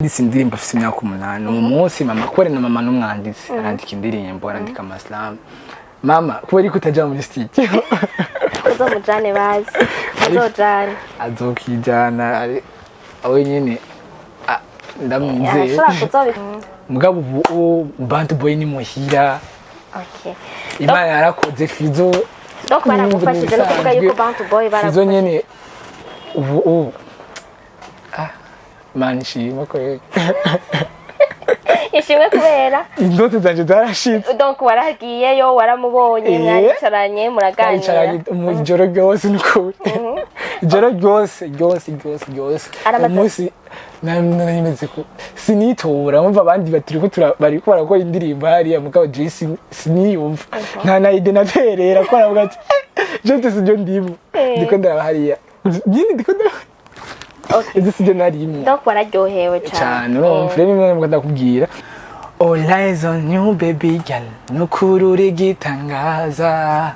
Nditse indirimbo afite imyaka 8. Uwo munsi mama, kubera na mama n'umwanditsi, arandika indirimbo, arandika amaslam. Mama, kubera ko utaja muri studio? Uzomujane, bazi uzojane. Azokijana ari awe nyene, ndamwizeye. Arashobora kuzobi. Mugabo ubu Bantu Boy ni muhira. Imana yarakoze, Fizo. Donc baragufashije, no kuvuga yuko Bantu Boy Fizo baragufashije. Nyene ubu Imana ishimwe ko Ishimwe kubera indoto zanje zarashitse. Donc waragiyeyo, waramubonye? Eh. Mwaricaranye, muraganira? Twicaranye mu ijoro ryose, nukuri ijoro ryose ryose ryose ryose. Umunsi nari ko sinitora, mumva abandi batiri ko bariko barakora indirimbo hariya, mugabo je siniyumva, nta na idée naterera, ko aravuga ati: "Je sibyo ndimo." Ndiko ndaraba hariya nyine, ndiko ndaraba. Ivyo sibyo narimwo. Donc wararyohewe cane. Cyane. Urumva rero, bimwe nabwo ndakubwira: All eyes on you, baby girl, nukuri uri igitangaza.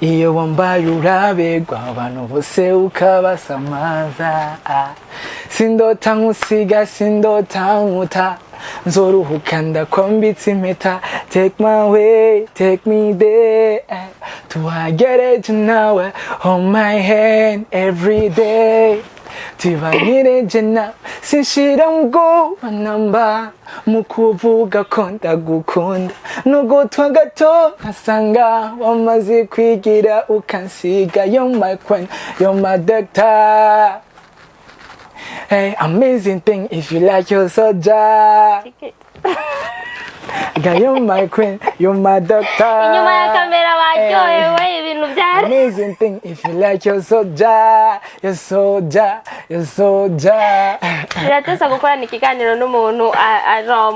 Iyo wambaye urabegwa, abantu bose ukabasamaza. Sindota nkusiga, sindota nkuta, nzoruhuka ndakwambitse impeta. Take my way, take me there, tuhagere nawe, hold my hand every day, tubanire na sinshira ubwoba namba mu kuvuga ko ndagukunda, nugutwa gato nkasanga wamaze kwigira ukansiga. You're my queen, you're my doctor. Hey, amazing thing if you like your soldier. Girl, you're my queen, you're my doctor. Inyuma ya kamera baryohewe, ibintu byari Amazing thing if you like your soldier, your soldier, your soldier. Biratesa gukorana ikiganiro n'umuntu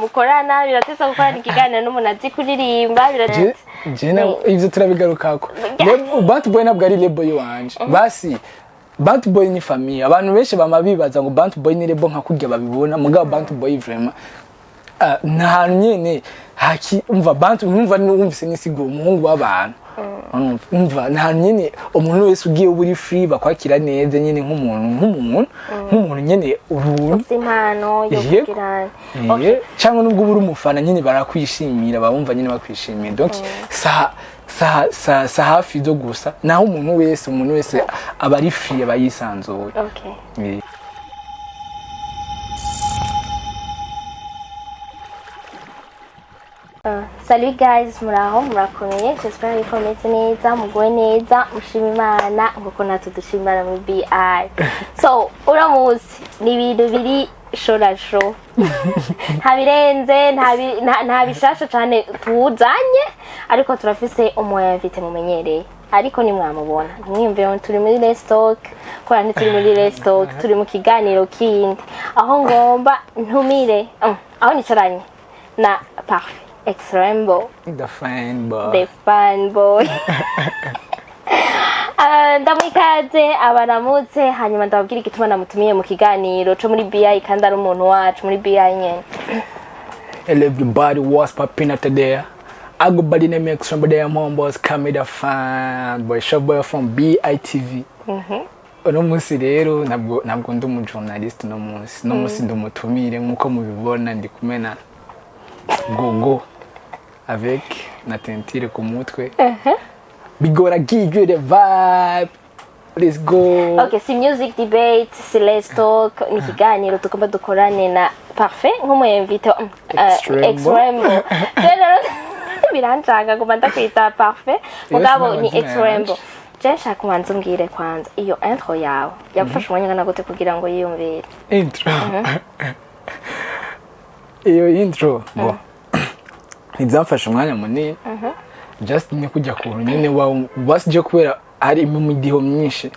mukorana, biratesa gukorana ikiganiro n'umuntu azi kuririmba, biratesa. Je ivyo turabigarukako. Bantu Boy ntabwo ari label yiwanje. Basi Bantu Boy ni famille. Abantu benshi bama bibaza ngo Bantu Boy ni label, nka kurya babibona, mugabo Bantu Boy vraiment ni ahantu nyene haki umva Bantu, numva numvise nisigo umuhungu w'abantu. Urumva? Umva, ni ahantu nyene umuntu wese ugiye uba uri free, bakwakira neza nyene nk'umuntu nyene ubuntu. Ufite impano yo Yego. kugira Cyangwa nubwo uba uri umufana nyine, barakwishimira, bawumva nyine bakwishimiye. Donc sa hafi zo gusa, naho umuntu wese aba ari free, aba yisanzuye. Salut guys, muraho, murakomeye? J'espère yuko mumeze neza, muguwe neza, mushima Imana nkuko natwe dushimana muri BI. So uno munsi ni ibintu biri shorasho, nta birenze, nta bishasha cane tuzanye, ariko turafise umu invité mumenyereye, ariko nimwamubona ntimwiyumvire ngo turi muri restock, kubera ntituri muri restock, turi mu kiganiro kindi aho ngomba ntumire, aho nicaranye na Parfait X-Rambo. The fine boy. The fun boy. Ndamuha ikaze abaramutse, hanyuma ndababwira igituma namutumiye mu kiganiro co muri BI, kandi ari umuntu wacu muri BI nyene. Hello everybody, what's popping out there? I go by the name X from there, homeboys, come the fine boy, shop boy from BITV. Uno munsi rero ntabwo ndi umu journalist. Uno munsi ndi umutumire, nk'uko mubibona ndi kumwe na Gogo avec na teinture ku mutwe. Bigora give you the vibe. Let's go. Okay, si music debate, si let's talk, ni ikiganiro tugomba dukorane na Parfait nk'umu invité. Extremo. Extremo. Rero birancanga nguma ndakwita Parfait, mugabo ni N'amazina Extremo. yanje. Je nshaka kubanza umbwire kwanza, iyo intro yawe yagufasha umwanya ungana gute kugira ngo yiyumvire? Intro, iyo intro bo ntibyamfashe umwanya munini, just ni kujya kuntu nyine wa basije, kubera hari imidiho myinshi,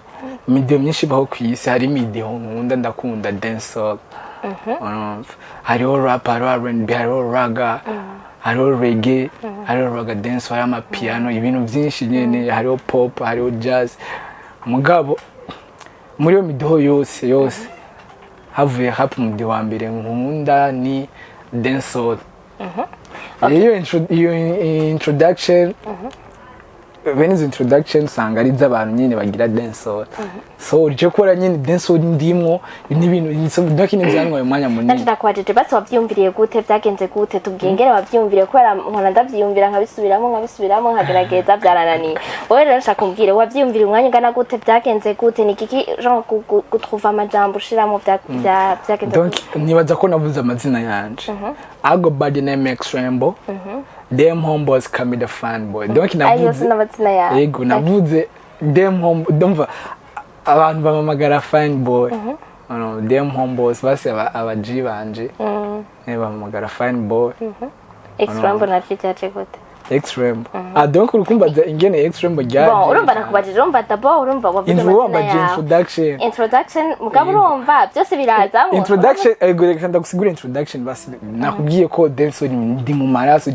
imidiho myinshi ibaho ku isi. Hari imidiho nkunda, ndakunda dancehall. Urumva? Hariho rap, hariho R&B, hariho ragga, hariho reggae, hariho ragga dance, hariho amapiano, ibintu byinshi nyine, hariho pop, hariho jazz. Mugabo muri iyo midiho yose yose havuye rap, umudiho wa mbere nkunda ni dancehall. Iyo introduction. Bene izo introduction usanga ari iz'abantu nyine bagira dancehall. So je kubera nyine dancehall ndimwo n'ibintu, donc ni byantwaye umwanya Nanje munini. Ndakubajije basi wavyiyumviriye gute, vyagenze gute? Tubwiye ingene wavyiyumviriye, kubera nkora ndavyiyumvira, nkabisubiramo, nkabisubiramo, nkagerageza, byarananiye. Wowe rero nshaka umbwire, wavyiyumviriye umwanya ungana gute? Vyagenze gute? Ni kiki genre gutrouva amajambo ushiramo, vyagenze Donc gute? Nibaza ko navuze amazina yanje. I go by the name X Rambo, them homeboys call me the fan boy. Donc Ayo navuze sin'amazina yawe. Yego, navuze them home, ndumva abantu bamamagara fine boy. No, them homeboys basi aba G banje bampamagara fine boy. X Rambo naryo ryaje gute? X Rambo, ah, donc uri kumbaza ingene X Rambo ryaje? Bon, urumva nakubajije, urumva d'abord urumva wavuze Intro amazina wambaje yawe. Introduction. Introduction, mugabo urumva byose birazamo. Introduction, ego, reka ndagusigura introduction. Basi nakubwiye ko dancehall ndi mu maraso.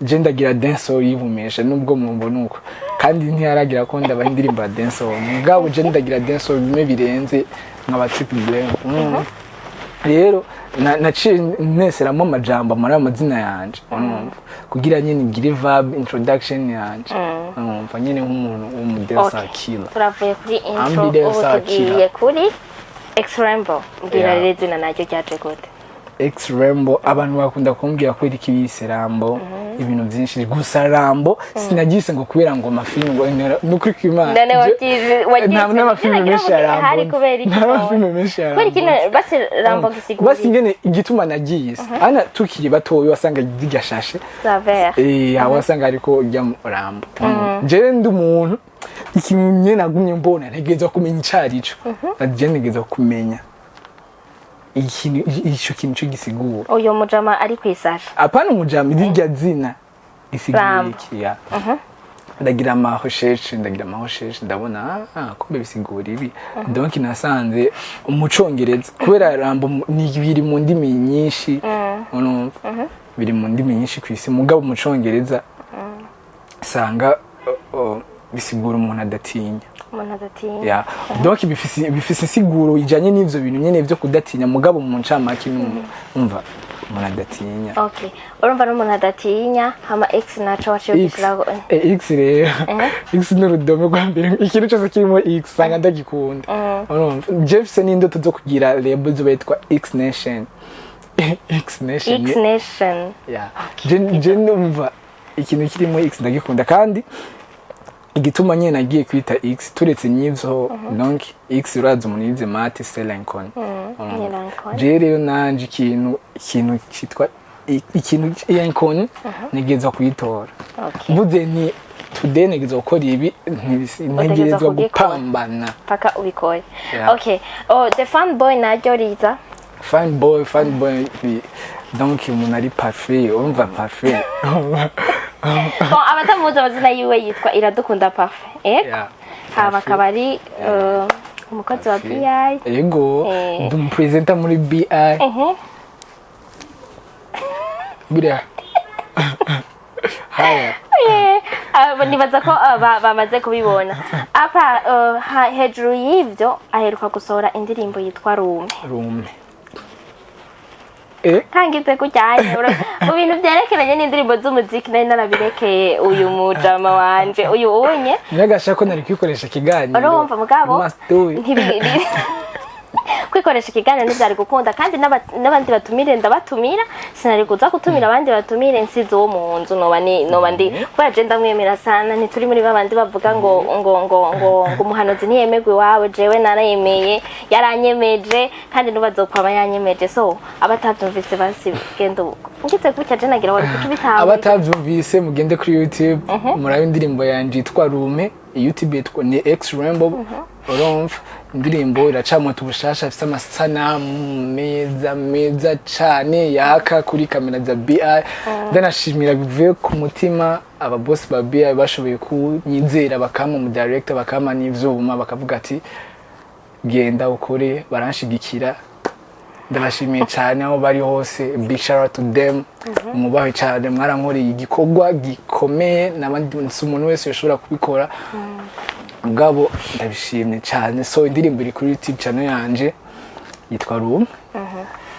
Je ndagira dancehall yibumesha nubwo mumbona uko, kandi ntiyaragira ko ndabaha indirimbo ya dancehall. Mugabo je ndagira dancehall bimwe birenze nk'aba Triple Blame. Rero naciye neseramo amajambo amara amazina yanje, urumva, kugira nyine ngire vibe introduction yanje, urumva nyine nk'umuntu w'umudancer killer. Turavuye kuri intro. Ambi Ubu dancer tugiye killer. kuri X Rambo. Mbwira rero, izina naryo ryaje gute? X Rambo, abantu bakunda kumbwira ko iriko ibise Rambo ibintu byinshi. Gusa Rambo sinagise ngo kubera ngo amafilime, ngo nukuri kw'Imana. None wagize Nta n'amafilime menshi ya Rambo. Hari kubera iki? Nta n'amafilime menshi ya Kubera iki? Rambo. Basi Rambo gisigura Basi ingene igituma nagiye, ana tukiri batoya wasanga zigashashe za vert. Aho wasanga ariko ujya Rambo. Jewe ndi umuntu, ikintu nyene nagumye mbona ntegerezwa kumenya icarico. Je ntegerezwa kumenya ikintu, ico kintu co gisigura. Uyu mujama ari kwisasha. Apana umujama, irya zina risigura Rambo. iki ya. Ndagira ama recherche, ndabona, ah, kumbe bisigura ibi. Donc nasanze mu Congereza, kubera Rambo ni biri mu ndimi nyinshi, urumva biri mu ndimi nyinshi ku isi, mugabo mu Congereza sanga bisigura umuntu adatinya. Umuntu adatinya. Ya, donc bifise insiguro ijanye n'ivyo bintu nyene vyo kudatinya, mugabo mu ncamake umva umuntu adatinya. Okay, urumva n'umuntu adatinya. Hama X naco waciye X ugishiraho? X rero, X ni urudome rwa mbere. Ikintu cyose kirimo X usanga ndagikunda, urumva. Jeff n'indoto zo kugira label zo yitwa X Nation, X Nation. X Nation. Yeah. Je numva ikintu kirimo X ndagikunda. Kandi igituma nyine nagiye kwita X, turetse n'ivyo, donc X urazi umuntu yize maths, c'est l'inconnu. Ni l'inconnu. Je rero nanje ikintu cyitwa ikintu inconnu ntegerezwa kuyitora. Mvuze nti today ntegerezwa gukora ibi, ntegerezwa Kugikora. gupambana Paka ubikore. Yeah. Okay, oh, the fun boy naryo riza? Fine boy, fine boy, donc umuntu ari parfait, urumva, parfait. Bon, abatamuzi amazina yiwe, yitwa Iradukunda Parfait, ego. Yeah. Hama akaba ari umukozi wa BI. Yego. Ndi umupresenter muri BI. Buriya haya. Nibaza ko bamaze kubibona apa. Hejuru y'ivyo aheruka gusohora indirimbo yitwa Rume. Rume. Kangize kujyanye mu bintu byerekeranye n'indirimbo z'umuziki, nari narabirekeye uyu mujama wanje uyu unye. Nyagasha ko nari kwikoresha ikiganiro. Urumva mugabo Must do it. Kwikoresha ikiganiro ntibyari gukunda, kandi n'abandi batumire ndabatumira, sinari kuza gutumira abandi batumire nsize uwo mu nzu. Noba ni noba ndi kubera je ndamwemera sana. Ntituri muri babandi bavuga ngo umuhanuzi ntiyemerwe iwabo. Jewe narayemeye, yaranyemeje, kandi n'ubazokwama yanyemeje. So abatavyumvise basi genda uko ngize gutya, je nagira wari kuca ubitahura. Abatavyumvise, mugende kuri YouTube murabe indirimbo yanje yitwa Rume. YouTube yitwa ni X Rambo. Urumva indirimbo iracamota ubushasha, ifite amasanamu meza meza cane yaka kuri kamera za BI. Ndanashimira bivuye ku mutima ababosi ba BI bashoboye kunyizera, bakampa mu director, bakampa n'ivyuma, bakavuga ati genda ukore, baranshigikira. Ndabashimiye cyane aho bari hose. Big shout out to them, mubahe cyane, mwarankoreye igikorwa gikomeye n'abandi si umuntu wese yashobora kubikora, mugabo ndabishimye cyane. So indirimbo iri kuri YouTube channel yanje yitwa Room.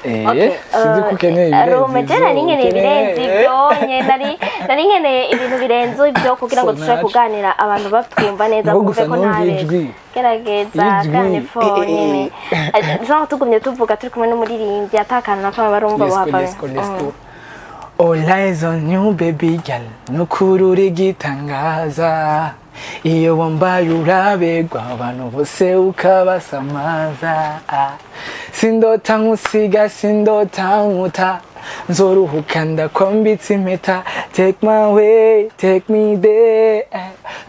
Okay, Sinzi ko ukeneye ibirenze Rume, je ivyo, nari nkeneye ukeneye- ibirenze ibyo nye, nari nkeneye ibintu birenze ibyo kugira ngo So dushobore naco. kuganira, abantu batwumva neza, Niko bumve gusa ko numva ntabeshe. ijwi. Gerageza Ijwi. kandi fo nyene. Genre tugumye tuvuga turi kumwe n'umuririmbyi, ata kantu na kamwe barumva Let's go, bohava. let's go, let's go. All eyes on you, baby girl. Nukuri uri igitangaza. Iyo wambaye urabegwa, abantu bose ukabasamaza. Sindota nkusiga, sindota nkuta. Nzoruhuka ndakwambitse impeta. Take my way, take me there.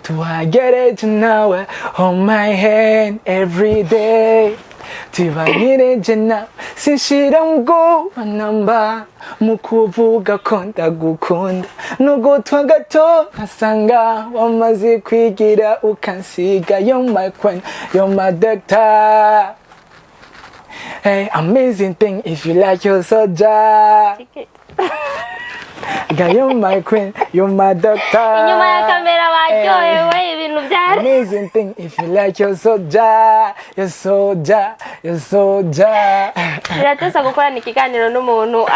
Tuhagereje nawe, hold my hand every day. Tubanyireje na sinshira ubwoba namba mu kuvuga ko ndagukunda, nugutwa gato nkasanga wamaze kwigira ukansiga. You're my queen, you're my doctor. Hey, amazing thing if you like your soldier. Girl, you're my queen, you're my doctor. Inyuma ya kamera baryohewe, ibintu byari Amazing thing if you like your soldier, your soldier, your soldier. Biratesa gukorana ikiganiro n'umuntu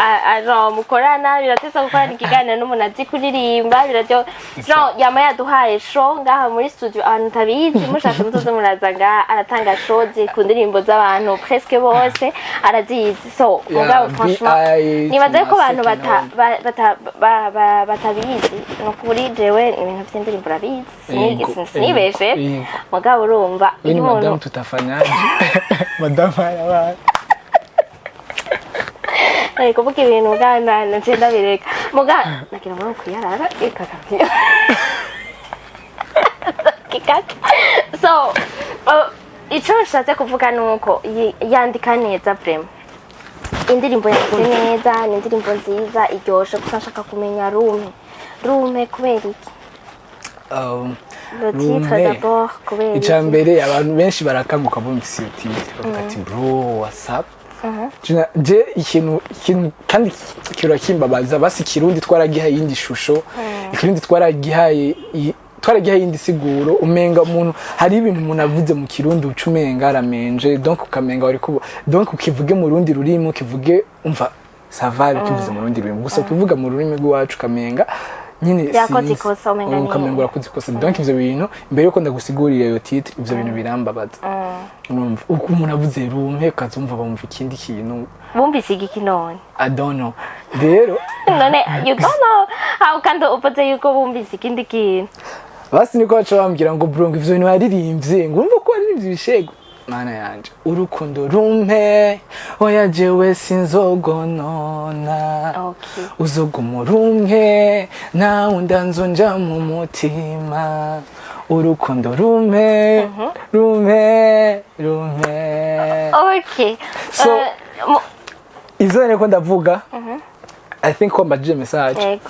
genre mukorana, biratesa gukorana ikiganiro n'umuntu azi kuririmba, biraryo genre yama yaduhaye show ngaha muri studio. Abantu mutabizi, mushatse muzoze muraza ngaha, aratanga show ku ndirimbo z'abantu presque bose arazizi. So Yeah, mugabo franchement BI nibaza ko abantu bata Second. batabizi, ni ukuri jewe ibintu by'indirimbo urabizi. Yego, Sinibeshe. yego. Mugabo urumva We ni iyo umuntu madamu tutafanyaje, madamu yabaye. Ari kuvuga ibintu bwana nce ndabireka, muga nagira ngo kuyarara ikakabyo kikaka. So ico nshatse kuvuga ni uko yandika neza, vraiment indirimbo yanditse neza, ni indirimbo nziza iryoshe. Gusa nshaka kumenya Rumpe, Rumpe kubera iki? Le titre Rumpe. d'abord, kubera Icya iki? mbere, abantu benshi barakanguka bumvise iyo titre, bavuga ati: "Bro, what's up?" Je ikintu kandi kirakimbabaza, basi Ikirundi twaragihaye iyindi shusho, Ikirundi twaragihaye iyindi siguro. Umenga umuntu, hari ibintu umuntu avuze mu Kirundi uca umenga aramenje, donc ukamenga wari kuba, donc ukivuge mu rundi rurimi, ukivuge umva ça va, ukivuze mu rundi rurimi, gusa ukivuga mu rurimi rw'iwacu ukamenga nyine Yakoze sinzi. ikosa, umenga Ukamenga urakoze ikosa. Donc ivyo bintu, mbere yuko ndagusigurira iyo titre, ivyo bintu birambabaza. Urumva uko umuntu avuze Rumpe, ukazumva bumva ikindi kintu. Bumvise igiki none? I don't know rero. None you don't know how, kandi uvuze yuko bumvise ikindi kintu. Basi niko baca bambwira ngo: "Bro, ngo ivyo bintu waririmbye, ngo urumva ko waririmbye ibishego." Mana yanje, urukundo rumpe, oya jewe sinzogonona. Uzoguma urumpe, nawe undanzonja mu mutima. Urukundo rumpe, rumpe, rumpe. So- Ivyo nariko ndavuga, I think ko mbajije message. Yego.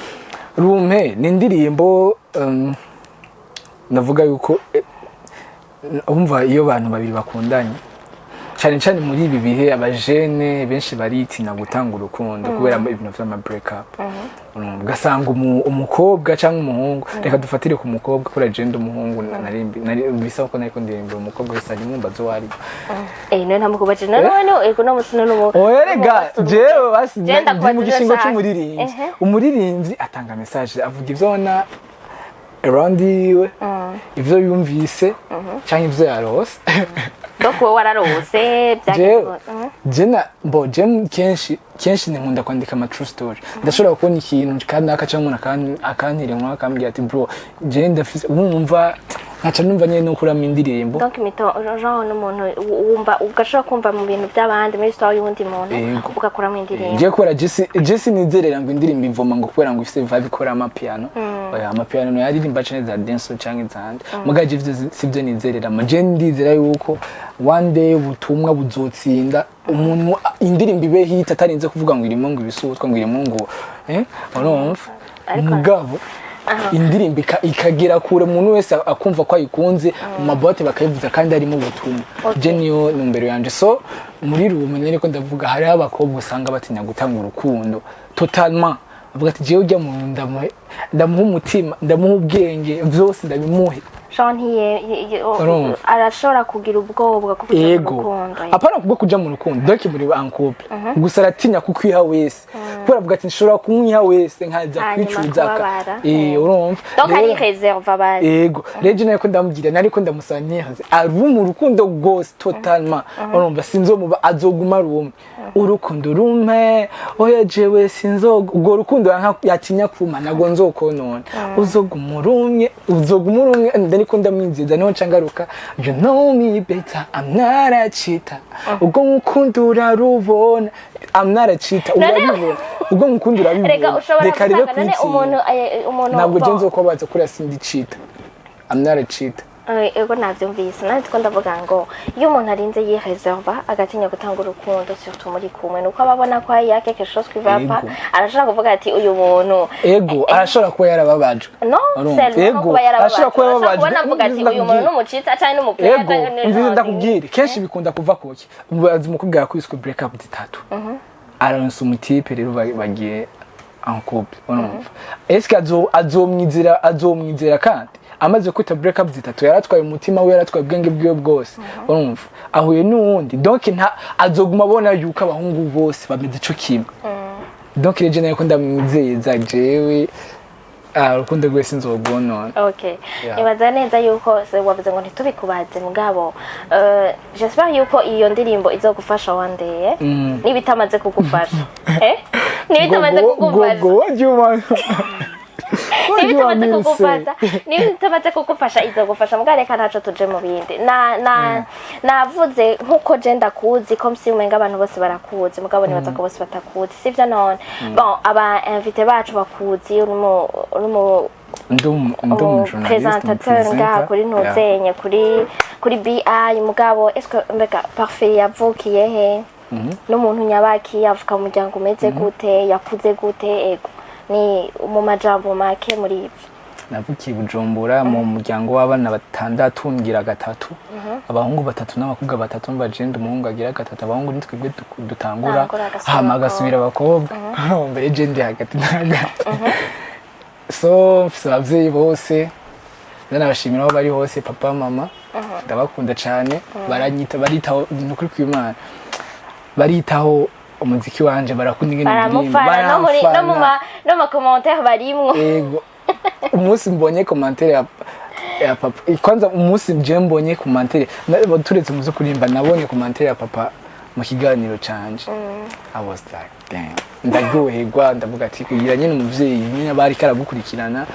Rumpe ni indirimbo ndavuga yuko umva, iyo abantu babiri bakundanye, cyane cyane muri ibi bihe abajene benshi baritina gutanga urukundo kubera ibintu vy'ama break up. Ugasanga umukobwa cyangwa umuhungu, reka dufatire ku mukobwa kubera je ndi umuhungu, nari bisa ko nariko ndirimbira umukobwa wese ari mwumva zo ari. None ntamukubaje none ego no musi none umu Oya rega, jewe basi Je ndi mu ndakubaza gishingo ivyo c'umuririmbyi. Ehe. Umuririmbyi atanga message, avuga ivyo abona around yiwe, ivyo yumvise canke ivyo yarose. Donc wowe wararose? Jewe Byagenze je na bo je kenshi kenshi nkunda kwandika ama true story. Ndashobora kubona ikintu kandi naka cyangwa umuntu akantera inkuru, akambwira ati: "Bro, je ndafise wumva", nkaca numva nyene no kurama indirimbo. Donc mito genre n'umuntu wumva ugashobora kumva mu bintu by'abandi, muri histoire y'uwundi muntu, Yego. ugakuramo indirimbo. Ngiye kubera Jesse nizerera ngo indirimbo ivoma ngo kubera ngo ifise vibe ikora amapiano. Oya, amapiano no yaririmba canke za dance canke izandi, muga je ivyo sivyo nizerera. Je ndizera yuko one day ubutumwa buzotsinda, umuntu indirimbo ibe hit atarinze kuvuga ngo irimo ngo ibisutwa, ngo irimo ngo urumva. Ariko- Mugabo indirimbo ikagera kure, umuntu wese akumva ko ayikunze, mu mabote bakayivuza kandi harimo ubutumwa. Je niyo numbero yanje. So muri Rume nari ko ndavuga, hariho abakobwa usanga batinya gutanga urukundo totalement, avuga ati: "Jewe ujya mu ndamuhe, ndamuha umutima, ndamuha ubwenge, byose ndabimuhe." Jean ntiye Urumva? Arashobora kugira ubwoba bwo kuja mu Ego. rukundo. Apana kubwo kuja mu rukundo, donc muri en couple gusa, aratinya kukwiha wese kubera avuga ati nshobora kumwiha wese nkaza Hanyuma kwicuza kubabara. Urumva? Donc ari Rero- réserve abazi. Ego, rero je nariko ndamubwira, nariko ndamusaba ntihaze ari mu rukundo rwose totalement. Urumva, sinzomuba, azoguma ari umwe, urukundo rumwe. Oya, jewe sinzoga ubwo rukundo yatinya kuma, ntabwo nzokonona, uzoguma urumwe, uzoguma urumwe. Ndariko ndamwizeza, niho nca ngaruka: "You know me better, I'm not a cheater." Ubwo nkukunda urarubona, I'm not a cheater, urabibona, ubwo nkukunda Rega urabibona. ushobora Reka rero gusanga none umuntu umuntu ntabwo je bon, nzokubabaza kuriya, sindi cheater, I'm not a cheater. Ego, navyumvise. Nandi two ndavuga ngo iyo umuntu arinze yireserva, agatinya gutanga urukundo, surtout muri kumwe, nuko aba abona ko hari quelque chose qui va pas. Ego. Arashobora kuvuga ati uyu muntu Ego, arashobora kuba yarababajwe. No. Urumva? Seulement no Ego, kuba yarababajwe, arashobora kuba arashobora yarababajwe. kubona avuga ati uyu muntu n'umucitsa canke n'umupira. Ego, umvise, ndakubwire, kenshi bikunda kuva kuki bazi umukobwa yakwiswe break up zitatu, aronse umutipe, rero bagiye en couple. Urumva, est-ce que azomwizera kandi amaze kwita break up zitatu, yaratwaye umutima we, yaratwaye ubwenge bwiwe bwose? Urumva, ahuye n'uwundi, donc nta azoguma abona yuko abahungu bose bameze ico kimwe. Donc rero je nariko ndamwizeza, jewe urukundo rwese nzogwonona. Okay. Yeah. Nibaza neza yuko se wavuze ngo ntitubikubaze, mugabo j'espère yuko iyo ndirimbo izogufasha one day, eh? Niba itamaze kugufasha, niba itamaze kugufasha. Gogo, what do you want? What do Niba you want itamaze me to say? kugufasha, niba itamaze kugufasha, izogufasha. Mugabo reka ntaco tuje mu bindi. Na navuze nkuko je ndakuzi, ko msi umenga abantu bose barakuzi, mugabo nibaza ko bose batakuzi, sivyo? None bon, aba invité bacu bakuzi uri mu Ndi umu journaliste, présentateur ngaha kuri ntuzenye kuri BI. Mugabo est-ce que mbega Parfait yavukiye he? N'umuntu nyabaki? Yavuka mu muryango umeze gute? Yakuze gute? Ego, ni mu majambo make muri ivyo. Navukiye i Bujumbura mu muryango w'abana batandatu, ngira gatatu, abahungu batatu n'abakobwa batatu. Mba je ndi umuhungu agira gatatu. Abahungu ni twebwe dutangura, Tangura, agasubira hama agasubira abakobwa. Urumva rero je ndi hagati na hagati. So mfise abavyeyi bose, ndanabashimira aho bari hose, papa, mama, ndabakunda cane. Baranyita, baritaho, ni ukuri kw'Imana, baritaho umuziki wanje, barakunda ingene ndirimba. Baramufana no muri no mu Baramfana. ma no mu commentaire barimwo. Ego, umunsi mbonye commentaire ya papa, kwanza umunsi je mbonye commentaire, turetse muzo kuririmba, nabonye commentaire ya papa mu kiganiro canje, I was like, "Damn." Ndaryoherwa, ndavuga ati kugira nyine umuvyeyi nyine aba ariko aragukurikirana,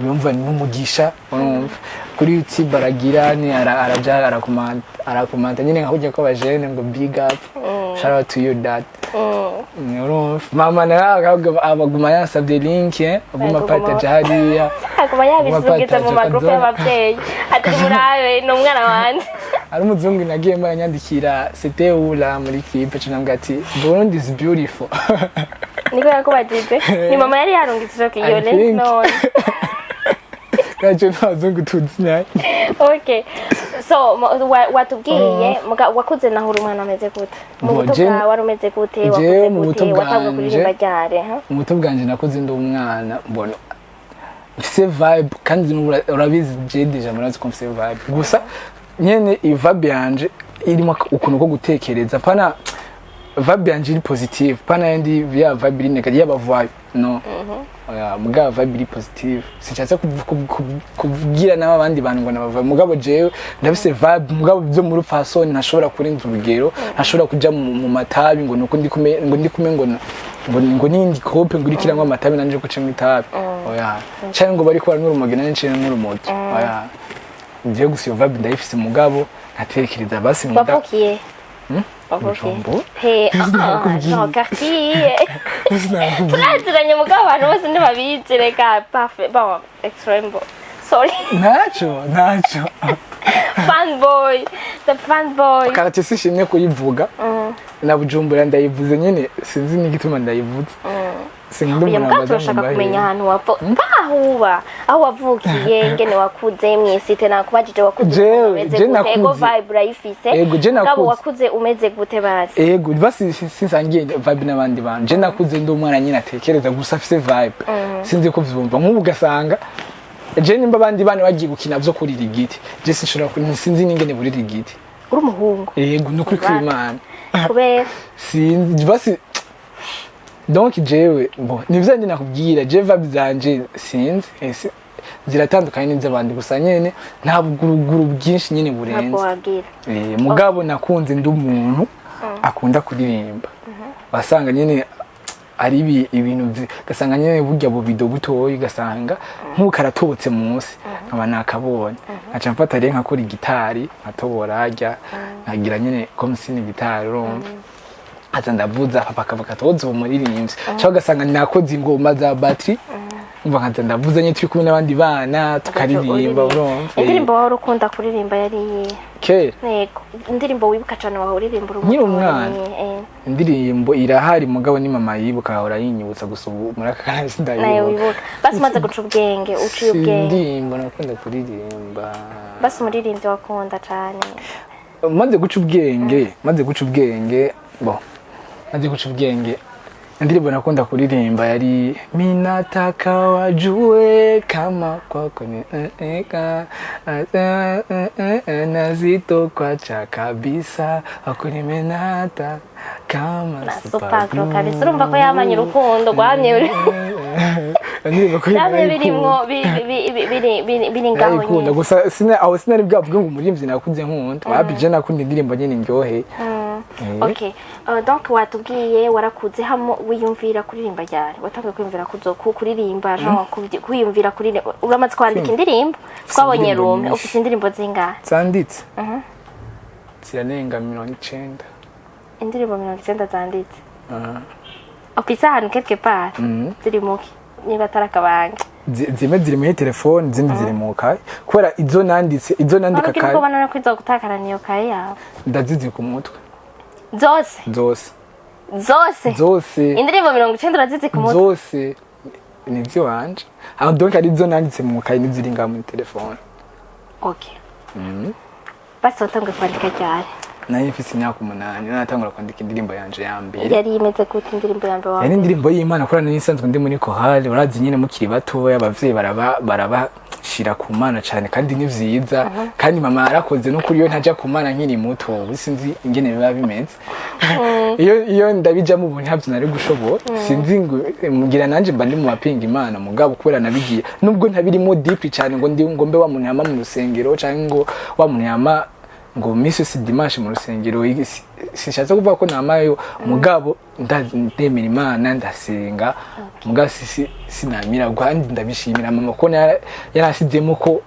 yumva ni umugisha. Urumva, kuri YouTube aragira ni araja arakomanta, arakomanta nyine nka kurya kw'abajene ngo "Big up, shout out to you, dad." Urumva, mama nawe abaguma yansabye link, aguma partage hariya. Akaba yabisugiza mu Aguma magrupe partage. y'abavyeyi ati murabe ni umwana wanje. Ari umuzungu nagiye mbona, "C'était où là muri clip?" Nca ati "Burundi is beautiful." Niko yakubajije? Ni mama yari yarungitse iyo I link? think. None Kacyo n'abazungu tuzi naye. Okay, so watubwiye wakuze naho uri umwana ameze gute mu Bo, buto bwawe? Wari umeze gute? Jewe Wakuze mu buto gute? Watanguye bwanje- kuririmba ryari, ha? Mu buto bwanje nakoze ndi umwana mbona mfise vibe, kandi n'ubu urabizi, je déjà murazi ko mfise vibe. Gusa nyene iyi vibe yanje irimo ukuntu ko gutekereza, pana vibe yanje iri positive, pana yandi ya vibe iri negative yaba vibe, no. Oya, mugabo vibe iri positive, sinshatse kubwira n'aba abandi bantu ngo naba vibe, mugabo jewe ndafise vibe. Mugabo byo muri fasoni ntashobora kurenza urugero, ntashobora kuja mu matabi ngo nuko ndi kume, ngo ndi kume, ngo nindi kope ngo irikirangwa amatabi nanje ko cemwe itabi, oya, canke ngo bariko baranywa urumogi nanje ncemwe urumogi, oya. Jewe gusa iyo vibe ndayifise, mugabo nkatekereza basi ngo Wavukiye, wavukiye Bujumbura. He? Sinakubwiye. Jean quartier. Sinakubwiye. Turaziranye, mugabo abantu bose ntibabizi. Reka, Parfait, bon, extreme boy, sorry. Ntaco, ntaco. Fan boy, the fan boy. Quartier sishimye kuyivuga, na Bujumbura ndayivuze nyene, sinzi n'igituma ndayivuze, sinkunda Oya, umuntu mugabo ambaza ngo turashaka mbahe. kumenya ahantu wapfa aho uba, aho wavukiye, ngene wakuze mw'isite. Nakubajije wakuze umeze Je gute. Ego, nakuze. vibe urayifise. Ego, je Mugabo nakuze. wakuze umeze gute basi? Ego, basi sinsangiye vibe n'abandi bantu. Je nakuze ndi umwana nyine atekereza gusa, afise vibe, sinzi ko vyumva. Nk'ubu ugasanga Je nimba abandi bana bagiye gukina vyo kurira igiti, je sinshobora sinzi n'ingene burira igiti. Uri umuhungu? Yego, nukuri kw'Imana. Kubera? Sinzi basi. Donc jewe, bon, nivyo ndi nakubwira, je vibe zanje sinzi, ziratandukanye n'iz'abandi, gusa nyene nta buguruguru bwinshi nyene Ntabwo burenze. wabwira. Mugabo nakunze ndi umuntu akunda kuririmba, wasanga nyene ari ibintu gasanga nyene burya bubido butoyi, ugasanga nk'ukaratobotse munsi, nkaba nakabonye, nkaca mfata rero nkakora igitari, nkatobora harya, nkagira nyene comme si ni gitari, urumva, aza ndavuza, papa akavuga ati: "Wowe uba umuririmbyi." Cyangwa ugasanga nakoze ingoma za batterie, umva, nkaza ndavuza nyine turi kumwe n'abandi bana, tukaririmba, urumva. Indirimbo wahora ukunda kuririmba yari iyihe? Kera? Yego, indirimbo wibuka cyane wahora uririmba uri Nkiri muto? umwana? Eh. Indirimbo irahari, mugabo ni mama yibuka, ahora yinyibutsa, gusa ubu muri aka kanya Nayo sindayibuka. wibuka basi umaze guca ubwenge, uciye Si ubwenge. Indirimbo nakunda kuririmba. Basi umuririmbyi wakunda cyane. Maze guca ubwenge, bon, maze guca ubwenge, indirimbo nakunda kuririmba yari "Minataka wajue kama kwako ni nazitokwacha kabisa wako nimenata kama Na super glue kabisa. Urumva ko yamanye urukundo rwamye Indirimbo ko byamye birimwo biri ngaho. Narayikunda. Nyine. Gusa sina aho sinari bwavuge ngo umuririmbyi nakuze nkunda, wapi, je nakunda indirimbo nyine ndyoheye. Okay. Donc watubwiye warakuze hamo wiyumvira kuririmba ryari? Watangiye kwiyumvira kuzo kuririmba, genre kwiyumvira kuririmba? Uramaze kwandika indirimbo, twabonye Indirimbo rume. nyinshi. Ufite indirimbo zingahe? Zanditse zirarenga 90. Indirimbo 90 zanditse? Ufise ahantu quelque part ziri muki, niba atari akabanga? Zimwe ziri muri telefone, izindi ziri mu kaye, kubera izo nanditse, izo nandika Wari kaye ubwoba none ko izo gutakarana iyo kaye yawe? Ndazizi ku mutwe. Zose? Zose. Zose? Zose. Indirimbo 90 urazizi ku mutwe? Zose ni iziwanje aho, donc ari izo nanditse mu kaye n'iziri ngaha muri telefone. Okay, basi watanguye kwandika ryari? Nari mfise imyaka 8, natangura kwandika indirimbo yanje ya mbere. Yari imeze gute indirimbo ya mbere wawe? Yari indirimbo y'Imana, kubera nari nsanzwe ndi muri chorale. Urazi nyine mukiri batoya abavyeyi barabashira ku Mana cane, kandi ni vyiza, kandi mama yarakoze no kuri iyo ntaja ku Mana nkiri muto, ubu sinzi ingene biba bimeze. Iyo ndabijamo ubu ntabyo nari gushobora, sinzi ngo ngira nanje mba ndi mu bapinga Imana, mugabo kubera nabigiye, nubwo ntabirimo deep cyane ngo ndi ngo mbe wa muntu yama mu rusengero, canke ngo wa muntu yama ngo misi yose dimanche mu rusengero, sinshatse kuvuga ko namayo, mugabo ndemera Imana, ndasenga, mugabo sinamira. Kandi ndabishimira mama ko yarashizemo ko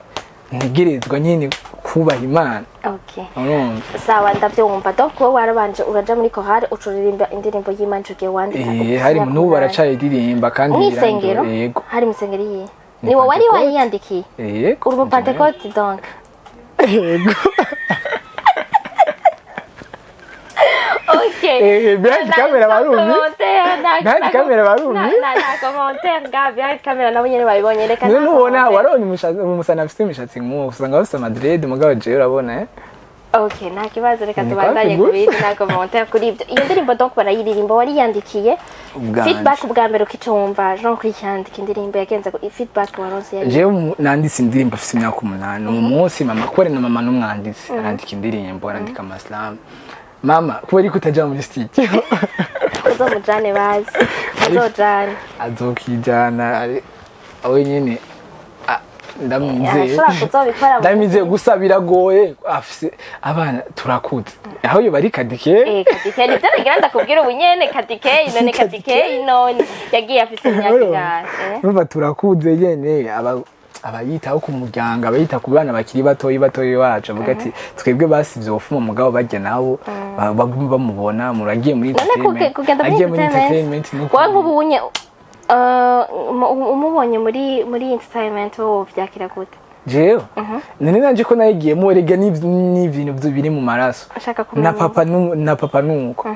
ntegerezwa nyine kubaha Imana. Okay. Urumva? Sawa, ndavyumva. Donc wowe warabanje uraja muri chorale, ucuririmba indirimbo y'Imana ico gihe wandika? Eh, hari n'ubu baracayiririmba kandi. Mw'isengero? Yego. Hari mw'isengero iyihe? Ni Ni wowe wari Pentecote. wayiyandikiye? Yego. Uri mu Pentecôte donc? Yego. Okay. Eh, behind camera barumye. Behind camera barumye. Na commentaire nga behind camera nabo nyene babibonye, reka. None Nta nubona commentaire. warabonye umusana afite imishatsi nk'uwo, usanga bafite amadread, mugabo jewe urabona, eh. Okay, nta kibazo, reka Ni tubandanye kwafi ku bindi, nta commentaire kuri ibyo. Iyo ndirimbo donc barayiririmba, wariyandik'iye? Ubwanje. Feedback ubwa mbere ukicumva, genre kwiyandika indirimbo yagenze feedback waronse yari? Jewe nanditse indirimbo afite imyaka 8. Uwo munsi mama, kubera na mama n'umwanditsi, arandika indirimbo, arandika amasilamu. Mama, kubera ko utaja muri studio? Uzomujane, bazi uzojane. Azokijana ari awe nyene, ndamwizeye. Arashobora kuzobikora. Ndamwizeye, gusa biragoye, afise abana, turakuze, aho yo bari kadike. Eh, Kadike, nivyo nagira ndakubwira ubu nyene, Kadike none, Kadike none yagiye afise imyaka ingahe, eh? Urumva turakuze nyene, aba abayitaho ku muryango, abayita ku bana bakiri batoyi batoyi bacu, avuga ati: "Twebwe basivye ubufuma, mugabo barya nabo bagume bamubona muragiye muri None entertainment." kugenda muri Agiye muri entertainment, entertainment nuko wowe nk'ubu unye umubonye muri entertainment, wowe vyakira gute? Jewe none nanje ko nayigiyemo, erega n'ibintu biri mu maraso. Ashaka kumenya. Na papa na papa nuko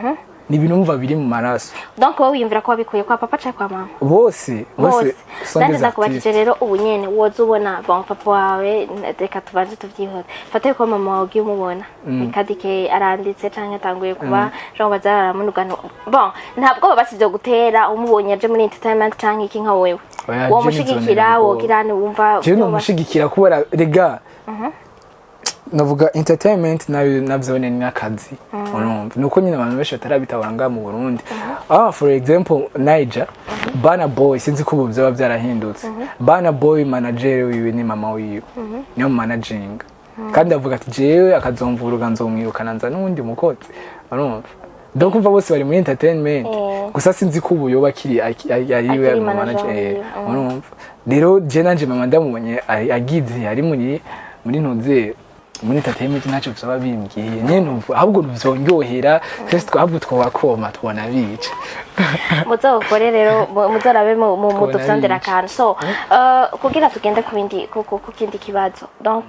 ni ibintu mva biri mu maraso. Donc wowe wiyumvira ko wabikuye kwa papa canke kwa mama? Bose, bose. Bose. Sont Nanjye des ndakubajije artistes. rero ubu nyene woza ubona, bon, papa wawe, reka tubanze tuvyihute, fate ko mama wawe ugiye umubona ni Kadike aranditse canke atanguye kuba genre bazaramunugana, bon, ntabwo baba basivyo gutera umubonye aje muri entertainment canke iki nka wewe? Oya, Wo je mushigikira nizonera wogira ni wumva jewe nomushigikira kubera rega navuga entertainment nayo navyone ni akazi, urumva, nuko nyine abantu benshi batarabitahura ngaha mu Burundi. For example, Niger, Burna Boy, sinzi ko ubu vyoba vyarahindutse. Burna Boy, manager wiwe ni mama wiwe, niyo managing, kandi avuga ati jewe akazomvuruga nzomwirukana, nza n'uwundi mukozi, urumva. Donc umva, bose bari muri entertainment. Gusa sinzi ko ubu yoba akiri ari we Akiri mu manager manager, wiwe. Urumva rero, je nanje mama ndamubonye agize ari muri ntuze, muri entertainment, ntacyo vyoba bimbwiye nyene, numva ahubwo vyonyohera. Twese ahubwo twobakoma, tubona bica. Muzokore rero, muzorabe Tubona mudufyondera bica. akantu. So kugira tugende ku bindi, ku kindi kibazo, donc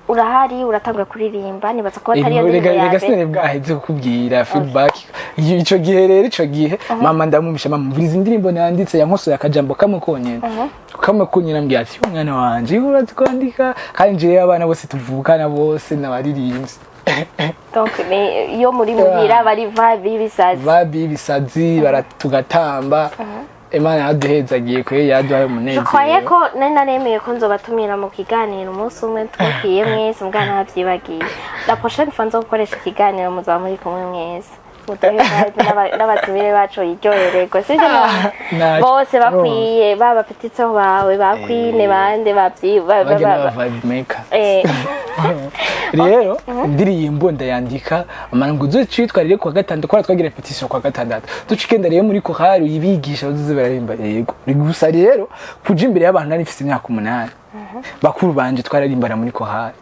urahari, uratangura kuririmba, nibaza ko atari yo ndirimbo Rega ya rega mbere. Sinari bwaheze kukubwira feedback. Ico gihe rero, ico gihe mama ndamumisha, mama mvuriza indirimbo nanditse, yankosoye akajambo kamwe konyene, kamwe konyene, ambwira ati: "Umwana wanje urazi kwandika." Kandi jewe abana bose tuvukana bose n'abaririmbyi. Donc ni iyo muri muhira bari vibe y'ibisazi. Vibe y'ibisazi, tugatamba. Imana yaduhezagiye kwe, yaduhaye Je croyais umunezero. ko nari naremeye ko nzobatumira mu kiganiro umunsi umwe twakwiye mwese, mbwa ntabyibagiye. La prochaine fois nzogukoresha ikiganiro muzaba muri kumwe mwese, muduhe vibe n'abatumire bacu yiryohererwe, sivyo none? Ntacyo. Bose bakwiye, baba petite bawe ba Queen, bande babyi Bajya n'aba vibe maker. Rero indirimbo ndayandika, amara ngo uzoce rero kuwa gatandatu, kubera twagira répétition kuwa gatandatu, duca igenda rero muri korali uyibigisha, bazoze bararimba. Yego, gusa rero kuja imbere y'abantu, nari mfise imyaka 8, bakuru banje twararimbana muri korali,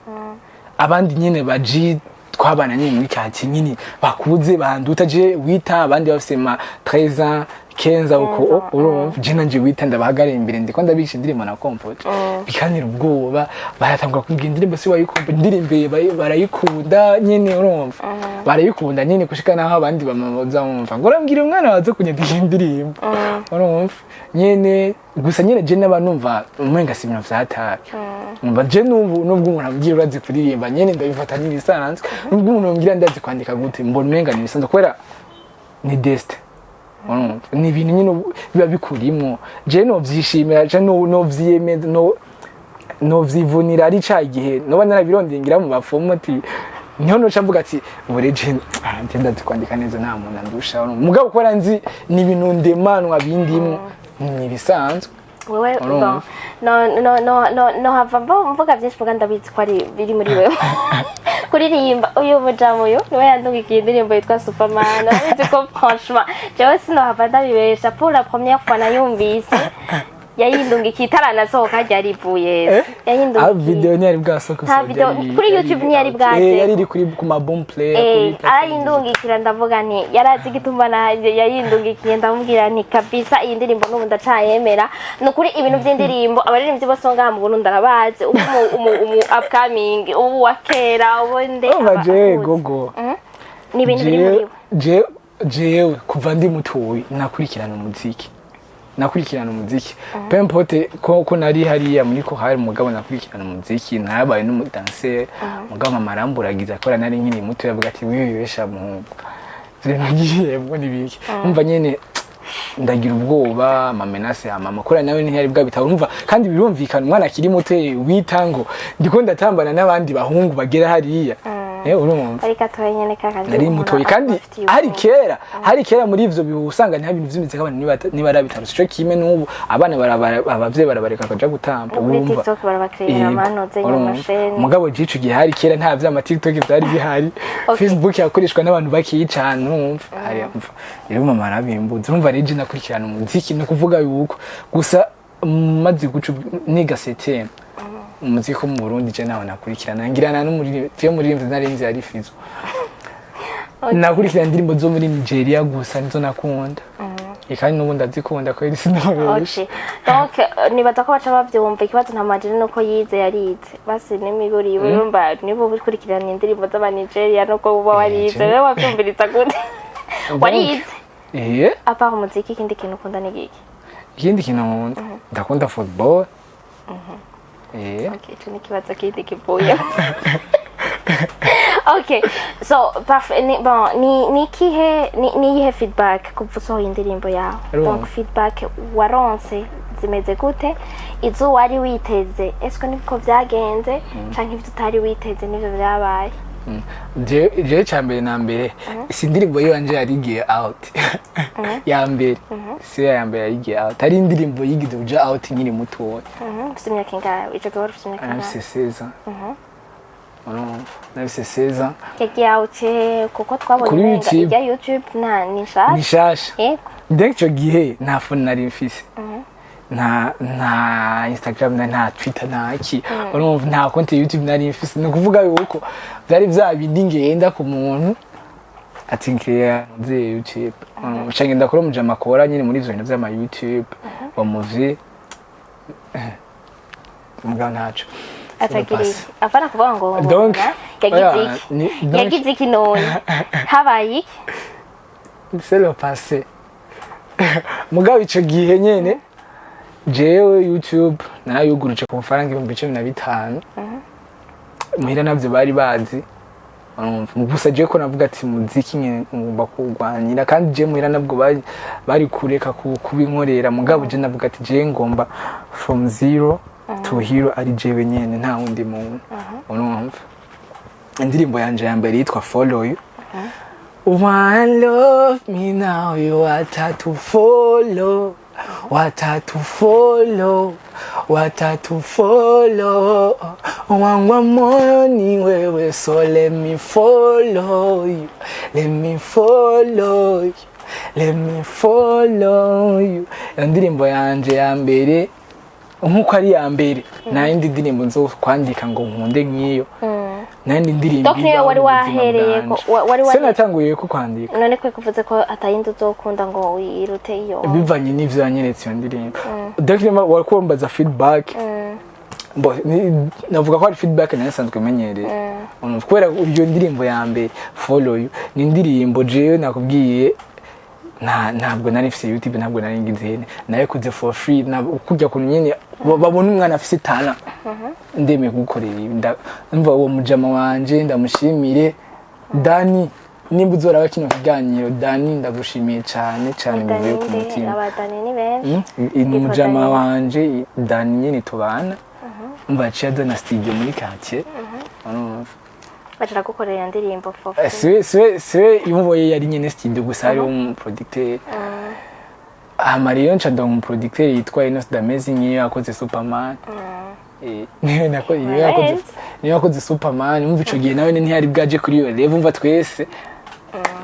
abandi nyene baji twabana nyene muri quartier nyene bakuze banduta, je wita abandi bafise ma 13 ans, 15 uko, urumva. Je nanje wita ndabahagarara imbere, ndiko ndabigisha indirimbo na compote, bikantera ubwoba. Baratangura kubwira indirimbo si wayikompote, indirimbo barayikunda nyene, urumva, barayikunda nyene gushika naho abandi bamama bazamumva ngo urambwira umwana waze kunyandika indirimbo, urumva nyene. Gusa nyene je naba numva umenga si ibintu vyatari. Umva, je n'ubu nubwo umuntu ambwira urazi kuririmba nyene, ndabifata nk'ibisanzwe. Nubwo umuntu ambwira ndazi kwandika gute, mbona umenga ni ibisanzwe, kubera ni destin, urumva, ni ibintu nyine biba bikurimwo. Je novyishimira, je novyiyemeza, no novyivunira ari ca gihe noba narabirondeye ngira mu bapfumu ati niho noca mvuga ati ubu rero je nje ndazi kwandika neza, nta muntu andusha, urumva. Mugabo kubera nzi ni ibintu ndemanwa bindimwo, ni ibisanzwe. Wewe Urumva? Bon, no no no no no hava mvuga byinshi, mvuga ndabizi ko ari biri muri wewe kuririmba. Uyu mujamu uyu niwe yandungikiye indirimbo yitwa Superman. Urabizi ko franchement jewe sinohava ndabibesha, pour la première fois nayumvise yayindungikiye itaranasohoka, ryari ivuye. Ah, video ntiyari bwasohoke. Nta video, kuri YouTube ntiyari bwaje. Yari iri kuri ku ma Boomplay, kuri platform. Arayindungikira, ndavuga nti yarazi igituma nanjye yayindungikiye. Ndamubwira nti kabisa iyi ndirimbo n'ubu ndacayemera. Ni ukuri, ibintu by'indirimbo, abaririmbyi bose bo ngaha mu Burundi arabazi, ubu umu upcoming, ubu wa kera, ubu nde Urumva, aba jewe akuzi. gogo Ni ibintu biri muri we. Jewe kuva ndi mutoyi nakurikirana umuziki, nakurikirana umuziki, peu importe ko nari hariya muri ko hari, umugabo nakurikirana umuziki, narabaye n'umudanseri. Mugabo mama aramburagiza kubera nari nkiri muto, yavuga ati: "Wibesha muhungu, ivyo nagiyemwo n'ibiki?" Umva nyene ndagira ubwoba, ama menaces ya mama, kubera nawe ntiyari bwabitahura. Urumva, kandi birumvikana, umwana akiri muto wita ngo ndiko ndatambana n'abandi bahungu bagera hariya, urumva. Ariko atoye nyene kakandi. Nari mutoyi kandi hari kera, hari kera muri ivyo bihe usanga nta bintu vy'imiziki abantu ntibarabitarutse ico kimwe n'ubu. Abana abavyeyi barabareka bakaja gutamba. No kuri Wumva. TikTok barabakirira Yego, amanoze urumva. nyamasheni. Mugabo je ico gihe hari kera, nta vyama TikTok vyari bihari. Facebook yakoreshwa n'abantu bakeyi cane, urumva. Hari umva rero mama arabimbuza. Urumva rero je nakurikirana umuziki, ni ukuvuga yuko gusa maze guca niga septième, umuziki wo mu Burundi je nawe nakurikirana ngirana n'umuririmbyi, muririmbyi nari nzi yari Fizzo. Nakurikirana indirimbo zo muri Nigeria gusa, nizo nakunda. Kandi n'ubu ndazikunda kweri, sinabesha. Okay. Donc nibaza ko baca bavyumva. Ikibazo nta majeri nuko yize, yarize basi n'imiburi. Urumva niba ukurikirana indirimbo z'aba Nigeria nuko uba warize, rero wavyumviriza gute warize? À part umuziki, ikindi kintu ukunda ni giki? Ikindi kintu nkunda, ndakunda football. Okay, ico ni ikibazo kindi kivuye. Okay, so parfait. Ni, bon, ni kihe ni iyihe feedback kuva usohoye indirimbo yawe? Urumva. Donc feedback waronse zimeze gute? Izo wari witeze, ese niko vyagenze, canke ivyo utari witeze nivyo vyabaye? Jewe ca mbere na mbere, si indirimbo yiwanje yari igiye out ya mbere, si yo ya mbere yari igiye out, ari indirimbo yigize kuja out nkiri mutoya. Ufise imyaka ingahe ico gihe? Wari ufise imyaka ingahe? Nafise 16. Urumva, nafise 16. Yagiye out kuko twabonye Kuri umenga YouTube. ijya YouTube nta ni nshasha. Ni shasha. Yego. Donc ico gihe nta phone nari mfise, nta Instagram na nta Twitter, nta ki, urumva, nta konti ya YouTube nari mfise. Ni ukuvuga yuko vyari vya bindi ngenda ku muntu ati nkeya nzi YouTube, nca ngenda kuri umujama akora nyine muri ivyo bintu vy'ama YouTube bamuvi mugabo ntaco. Atagira iki? Apana kuvuga ngo Donc, yagize oya, iki? Donc- Yagize iki none? Habaye iki? C'est le passé. Mugabo ico gihe nyene jewe YouTube narayuguruje ku mafaranga 15,000. Muhira navyo bari bazi, urumva. Gusa jewe ko navuga ati muziki nyene ngomba kuwurwanira, kandi jewe muhira nabwo bari kureka kubinkorera, mugabo je navuga ati jewe ngomba from zero to hero, ari jewe nyene, nta wundi muntu, urumva. Indirimbo yanje ya mbere yitwa Follow You. One love me now, you watatu follow, watatu follow, watatu follow. Wangwa moyo ni wewe, so let me follow you, let me follow you, let me follow you. Iyo ndirimbo yanje ya mbere, nkuko ari iya mbere, nta yindi ndirimbo nzo kwandika ngo nkunde nk'iyo, nta yindi ndirimbo Donc niyo ibaho wari mu buzima wahereye bwanje. wari Se natanguye ko kwandika. None kwe kuvuze ko atayindi uzokunda ngo wirute iyo? Bivanye n'ivyo yanyeretse iyo ndirimbo. Donc niba wari kumbaza feedback, bo navuga ko ari feedback nayo nsanzwe menyereye. Urumva, kubera iyo ndirimbo ya mbere Follow You ni indirimbo jewe nakubwiye ntabwo nari mfise YouTube, ntabwo nari ngize hene, nayikoze for free, kujya kuntu nyene babona umwana afise talent, ndemeye kugukorera ibi. Ndumva uwo mujama wanje ndamushimire, Dani, nimba uzoraba kino kiganiro, Dani, ndagushimiye cyane cyane bivuye ku Dani nde? mutima. Abadani ni benshi. Ni Yitwa umujama Dani. wanje Dani nyene tubana, umva, yaciye azana studio muri quartier, urumva. Baca gukorera iyo ndirimbo for Eh, free? Siwe yumvoye, yari nyene studio gusa, hariho umuproducteur. Hama rero nca ndonka umuproducteur yitwa Enos the Amazing, niyo yakoze Superman. Niyo yakoze Nice. niyo yakoze Superman. Umva, ico gihe nawe ntiyari bwaje kuri iyo level. Umva, twese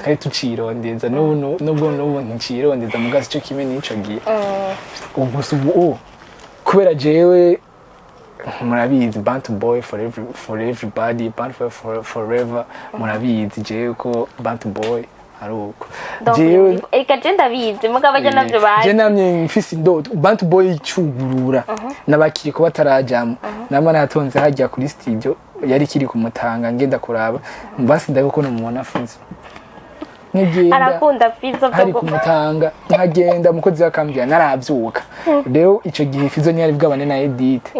twari tucirondeza, n'ubu nubwo n'ubu nticirondeza, mugazi ico kimwe n'ico gihe. Ubu gusa ubu kubera jewe murabizi, Bantu Boy for every, for everybody, Bantu Boy for, forever. Murabizi jewe ko Bantu Boy ari uko. Donc, Jewe eka je ndabizi, mugabo ajya navyo je bazi. namye mfise indoto Bantu Boy icugurura n'abakiri ko batarajamo, nama natonze hajya kuri studio yari kiri kumutanga, ngenda kuraba mbasi ndabiko numubona afunze, nkagenda. Arakunda Fizo. Hari byo kumutanga, nkagenda, umukozi akambwira narabyuka. Rero ico gihe Fizo ntiyari bwabane na Edith.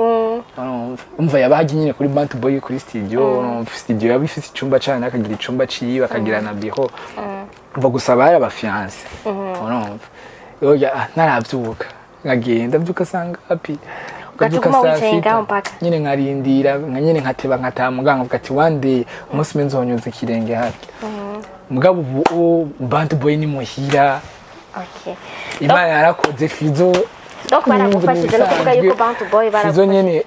Urumva, umva, yabahaje nyine kuri Bantu Boy kuri studio. Urumva, studio yaba ifise icumba cayo, akagira icumba ciwe, akagira na bureau. Umva, gusa bari abafiancés. Urumva, oya, narabyuka nkagenda, mbyuka sanga happy. Ugaca uguma wicaye ngaho mpaka? Nyine nkarindira, nka nyine nkateba, nkataha, muganga avuga ati one day, umunsi umwe nzonyuza ikirenge harya. Mugabo ubu Bantu Boy ni muhira. Imana yarakoze, Fizo. Donc baragufashije, no kuvuga yuko Bantu Boy Fizo baragufashije. Nyene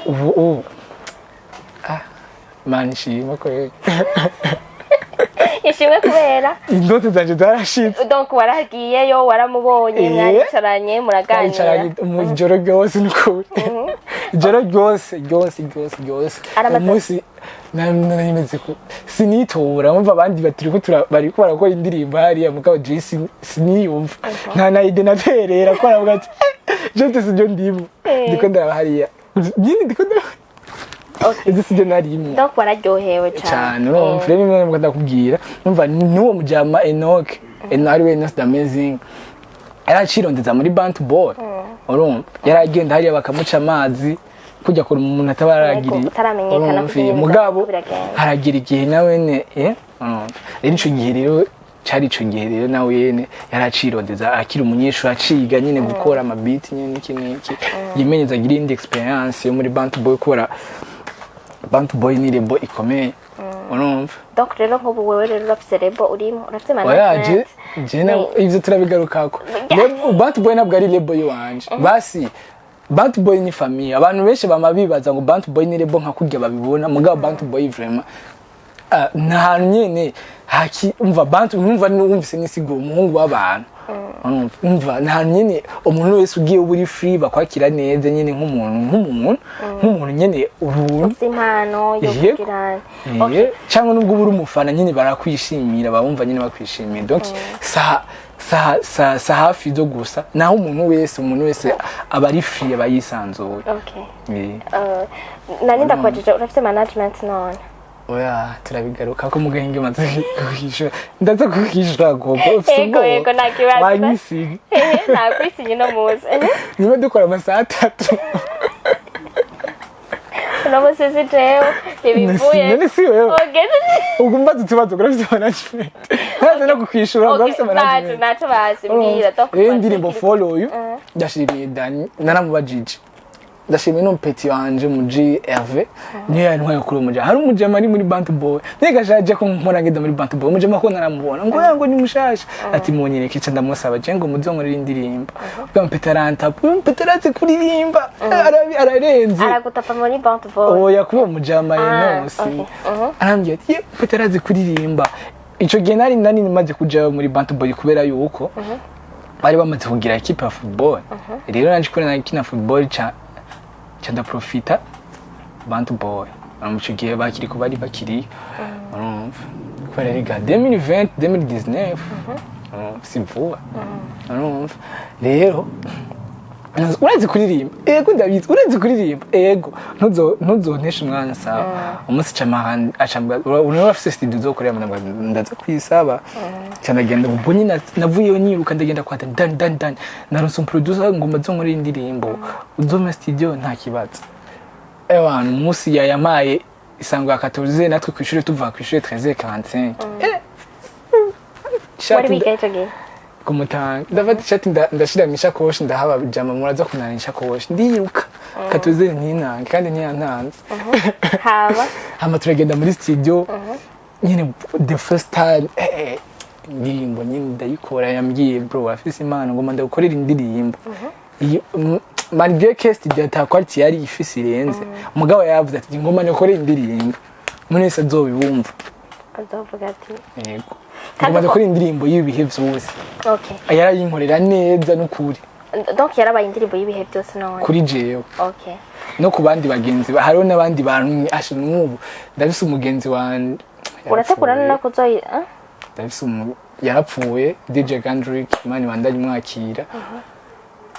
ubu Imana ishimwe ko Ishimwe kubera? Indoto zanje zarashitse. Donc waragiyeyo, waramubonye? Eh. Mwaricaranye, muraganira? Twicaranye mu ijoro ryose, nukuri ijoro ryose ryose ryose ryose. Umunsi nari ko sinitora, umva, abandi batiri ko bariko barakora indirimbo hariya, mugabo je siniyumva, nta na idée naterera, ko aravuga ati je mfise ibyo ndimo. Ndiko ndaraba hariya nyine, ndiko ndaraba ibyo sibyo narimwo. Donc wararyohewe cyane. Cyane. Urumva rero, bimwe nabwo ndakubwira, numva n'uwo mujama Enoch, ariwe Enos the Amazing, yaracirondeza muri Bantu Boy. Urumva, yaragenda hariya bakamuca amazi, kujya kure umuntu ataba yaragiriye. Utaramenyekana Urumva, kugira ngo mugabo biragenda. haragira igihe nawe ne, urumva rero ico gihe rero Cari ico gihe rero nawe yene yaracirondeza, akiri umunyeshuri, aciga nyene gukora ama beat nyene, n'iki n'iki, yimenyeza, agira indi experience yo muri Bantu Boy, kubera Bantu Boy ni label ikomeye, urumva. Donc rero nk'ubu wewe rero urafise label urimo, urafise Oya, je management? Je na ivyo turabigarukako. Bantu Boy ntabwo ari label yiwanje. Basi Bantu Boy ni famille. Abantu benshi bama bibaza ngo Bantu Boy ni label nka kurya babibona, mugabo Bantu Boy vraiment, ni ahantu nyene haki umva Bantu, numva numvise n'isiguro umuhungu w'abantu. Urumva? Umva, ni ahantu nyene umuntu wese ugiye uba uri free, bakwakira neza nyene nk'umuntu nyene ubuntu Ufise impano yo Yego. kugira. Okay. Cyangwa nubwo uba uri umufana nyine, barakwishimira, bawumva nyine bakwishimiye. Donc sa hafi zo gusa naho umuntu wese aba ari free, aba yisanzuye. Okay. Nari ndakubajije, urafise management none? Oya, turabigaruka ko mugenge maze kukishura, ndaza kukishura gogo ufise Yego. ubwoba. Yego, nta kibazo. Wanyisiga. Nakwisinye no muzi. Niba dukora amasaha 3. Uno musi si jewe ntibivuye. None si wewe? Okay. Ubwo mbaza utubazo, urafise management, ntaza no kukwishura ngo urafise Okay, ntacyo management. ntacyo bazi, mbwira. Donc Rero indirimbo Follow You, ndashimiye Dani, naramubajije, ndashimiye n'umupeti wanje mu G Hervé, niyo yantwaye kuri uwo muja. Hari umujama ari muri Bantu Boy, nega shaje ko nkora ngenda muri Bantu Boy, umujama ko naramubona ngo ni mushasha, ati munyereke. Ica ndamusaba je ngo muzonkorere indirimbo. Ubwo mupeti arantapa, uyu mupeti arazi kuririmba, ararenze. Aragutapa muri Bantu Boy? Oya, kuba umujama. Ah, Enosi okay. Arambwira ati: "Ye, mupeti arazi kuririmba." Ico gihe nari maze kuja muri Bantu Boy kubera yuko bari bamaze kugira équipe ya football. Rero nanje kubera nakina football, ca ndaprofita Bantu Boy. Urumva, ico gihe bakiri ko bari bakiri, urumva, kubera riga 2020, 2019, urumva, si vuba. Urumva rero, urazi kuririmba? Ego, ndabizi. Urazi kuririmba? Ego. Ntuzonteshe umwanya, sawa. Umunsi acambwa urabona afise studio uzokorera, ndaza kuyisaba. Ca ndagenda. Ubwo nyine navuyeyo niruka, ndagenda kwa Dan. Dan, Dan, Dan, naronse umuproducer ngo mazonkorere indirimbo, uzome studio, nta kibazo. Ewana, umunsi yayamaye isango ya 14, natwe kw'ishure tuva kw'ishure 13:45. Wari wiga ico gihe? Kumutanga, ndafata ishati, ndashira mu ishakoshi, ndahaba jama muraza kunana ishakoshi, ndiruka katuze ntinange kandi ntiyantanze. Haba Hama turagenda muri studio nyine, the first time, indirimbo nyine ndayikora. Yambwiye: "Bro, afise impano, ngoma ndagukorera indirimbo." Iyo malgré que studio ata quality yari ifise irenze, umugabo yavuze ati: "Ngoma ndagukorera indirimbo, umuntu wese azobibumva." Azovuga ati Yego. Kandi Ngoma ndakora indirimbo y'ibihe vyose. Yarayinkorera neza n'ukuri. Donc yarabaye indirimbo y'ibihe byose none? Kuri jewe no ku bandi bagenzi hariho n'abandi bantu asha n'ubu ndafise umugenzi wanje Urategura yarapfuye. no kuzoyi, ah? Ndafise yarapfuye, DJ Gandrick, Imana ibandanye imwakira.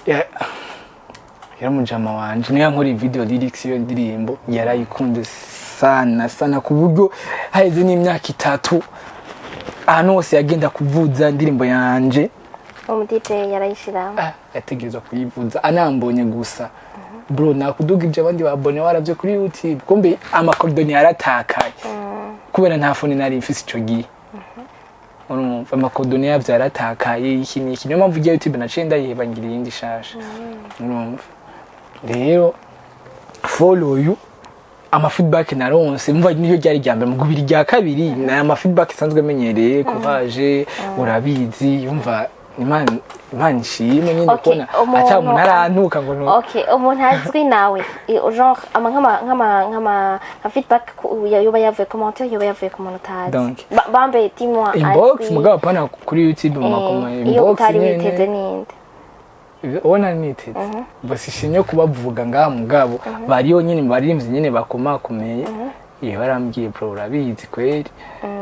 Yari umujama wanje, niyo yankora video lyrics. Iyo ndirimbo yarayikunze sana sana, ku buryo haheze n'imyaka 3, ahantu hose yagenda kuvuza indirimbo yanje. Umu DJ yarayishiramo? Ah, yategerezwa kuyivuza anambonye gusa. Bro, nakuduga ibyo abandi babone waravye kuri YouTube, kumbe ama coordonnées yaratakaye kubera nta phone nari mfise ico gihe. Urumva, ama coordonnées yavyo yaratakaye, iki n'iki. Niyo mpamvu igiye YouTube naciye ndayiheba, ngira iyindi shasha. Urumva rero, Follow You, ama feedback naronse, mva niyo ryari rya mbere, mu gubiri rya kabiri ni ama feedback isanzwe menyereye: "Courage, urabizi." Yumva Imana ishimwe nyine kubona ata umuntu arantuka ngo Okay, umuntu azwi nawe, genre ama nk'ama nka feedback yoba yavuye, commentaire yoba yavuye ku muntu utazi. Donc. Bambe dis-moi. Inbox. Azwi. Mugabo apana kuri YouTube, mu makoma iyo inbox utari witeze nyene. ninde? Uwo nari niteze basi ishimye kubavuga ngaha, mugabo bariyo nyine baririmbyi nyine bakomakomeye, iyo barambwiye: "Bro, urabizi kweri."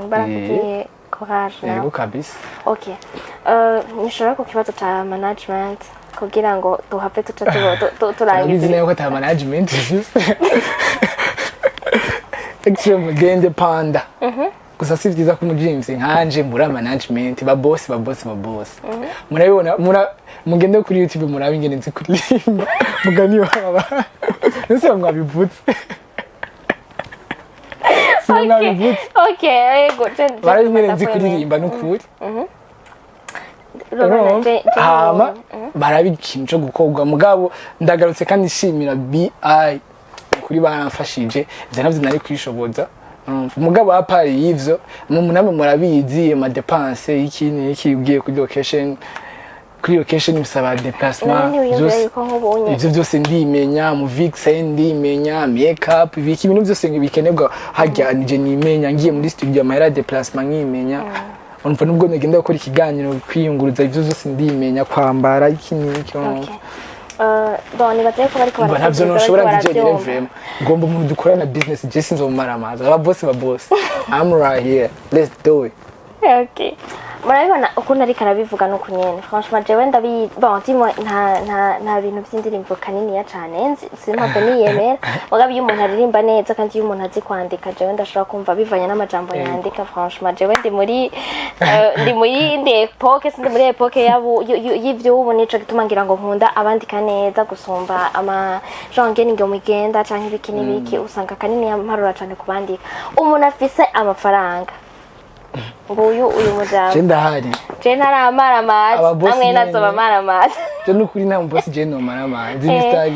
Barakubwiye courage nawe? Yego kabisa. Okay, nishobora ku kibazo ca management kugira ngo duhave tuca Urabizi turangiza. Neza ko ata management ifise. Extreme gende panda gusa. Si vyiza ko umujimvyi nkanje mbura management. Ba boss, ba boss, ba boss, murabibona, mugende kuri YouTube murabe ingene nzi kuririmba. Mugani waba ese mwabivutse. Nabivuze. Okay, yego, je Barabe ingene ndakunda nzi kwemera. kuririmba n'ukuri. Urabona, je Hama nabonye. barabe ikintu co gukorwa. Mugabo ndagarutse kandi nshimira BI kuri baramfashije, ivyo navyo nari kwishoboza. Urumva, mugabo à part y'ivyo, namwe murabizi ama dépenses iki n'iki, ugiye kuri location bisaba déplacement. None ntiwiyumvira Vyose yuko nk'ubunye ivyo byose ndimenya, mu vixen ndimenya, makeup, ibiki, ibintu byose bikenerwa harya nije nimenya. Ngiye muri studio, amahera ya déplacement nkimenya. Urumva, nubwo nagenda gukora ikiganiro, kwiyunguruza, ivyo byose ndimenya, kwambara, iki n'iki, urumva. Okay. Bon, nibaza yuko bariko Umva, ntabyo baratekereza, ntushobora bariko ngijenyine. baravyumva. Vraiment ngomba umuntu dukorana business, je sinzomara amazi. Aba boss ba boss, I'm right here, let's do it. Okay. Murabibona ukuntu ariko arabivuga nuku nyene. Franchement, jewe ndabi, bon, dis-moi, nta bintu vy'indirimbo kaniniya cane nzi, simpave niyemera. Mugabo iyo umuntu aririmba neza kandi iyo umuntu azi kwandika, jewe ndashobora kumva bivanye n'amajambo yandika. Franchement, jewe ndi muri yindi époque, sindi muri époque yabu y'ivyubu. Nico gituma ngira ngo nkunda abandika neza gusumba ama genre ngene ngo mugenda canke ibiki n'ibiki. Usanga kanini mparura cane kubandika. Umuntu afise amafaranga, nguyu uyu mujambo. Je ndahari. Je ntaramara amazi. Aba boss Namwe nyene. nazoba amara amazi. Je nukuri nta mubosi je nomara amazi. Mr.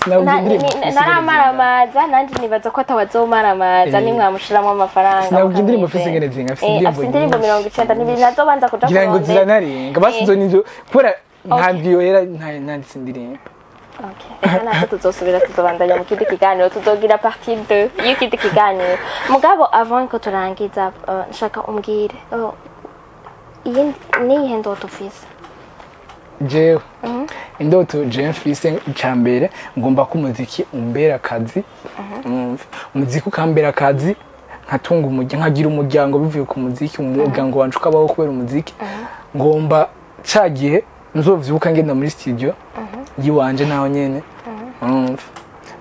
Sinabwiye indirimbo mfise Ntaramara ingene amazi, nanje nibaza ko atawazomara amazi. Nimwamushiramwo amafaranga Sinabwiye indirimbo mfise mukamwizera. ingene zinga, mfise indirimbo Afise indirimbo nyinshi. 92 nazobanza kuja Ngira ngo kurondera. ziranarenga basi. Izo nizo kubera nta ndwiyohera nanditse indirimbo. Okay. Reka natwe tuzosubira, tuzobandanya mu kindi kiganiro, tuzogira partie 2 y'ikindi kiganiro. Mugabo avant ko turangiza, nshaka umbwire, iyi niyihe ndoto ufise? Jewe indoto je mfise, icya mbere ngomba ko umuziki umbera akazi. Umva, umuziki ukambera akazi, nkatunga umuryango, nkagira umuryango bivuye ku muziki, umuryango wanje ukabaho kubera umuziki. Ngomba ca gihe nzovyuka ngenda muri studio yiwanje naho nyene, urumva,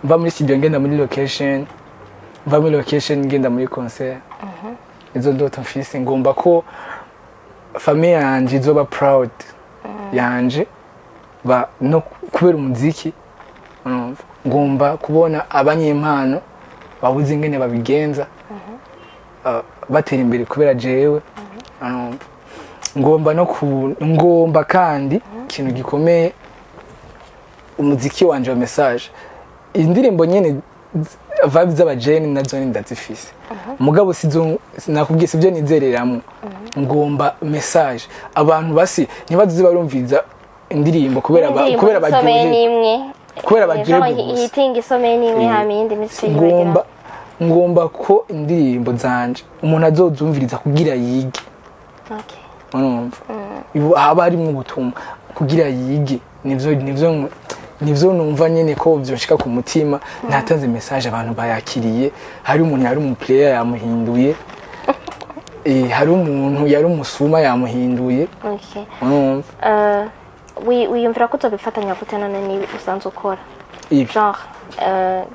mva muri studio ngenda muri location, mva muri location ngenda muri concert. Izo ndoto mfise. Ngomba ko famille yanje izoba proud yanje ba no kubera umuziki, urumva. Ngomba kubona abanyempano babuze ingene babigenza, batera imbere kubera jewe, urumva. Ngomba no ku ngomba kandi ikintu gikomeye, umuziki wanje wa message, indirimbo nyene vibe z'abajeni nazo ni ndazifise, mugabo sizo nakubwiye, sibyo nizereramo. Ngomba message, abantu basi ntibazuze barumviza indirimbo kubera Indirimbo kubera isomeye baryohewe n'imwe. Kubera baryoherwe gusa. Ihitinga isomeye n'imwe, hama iyindi misi. Ngomba ko indirimbo zanje umuntu azozumviriza kugira yige. Urumva, haba harimo ubutumwa kugira yige. Nivyo numva nyene ko vyoshika ku mutima, natanze message, abantu bayakiriye. Hari umuntu yari umu player yamuhinduye, hari umuntu yari umusuma yamuhinduye. Urumva. Wiyumvira ko uzobifatanya gute none niba usanzwe ukora Ibi genre,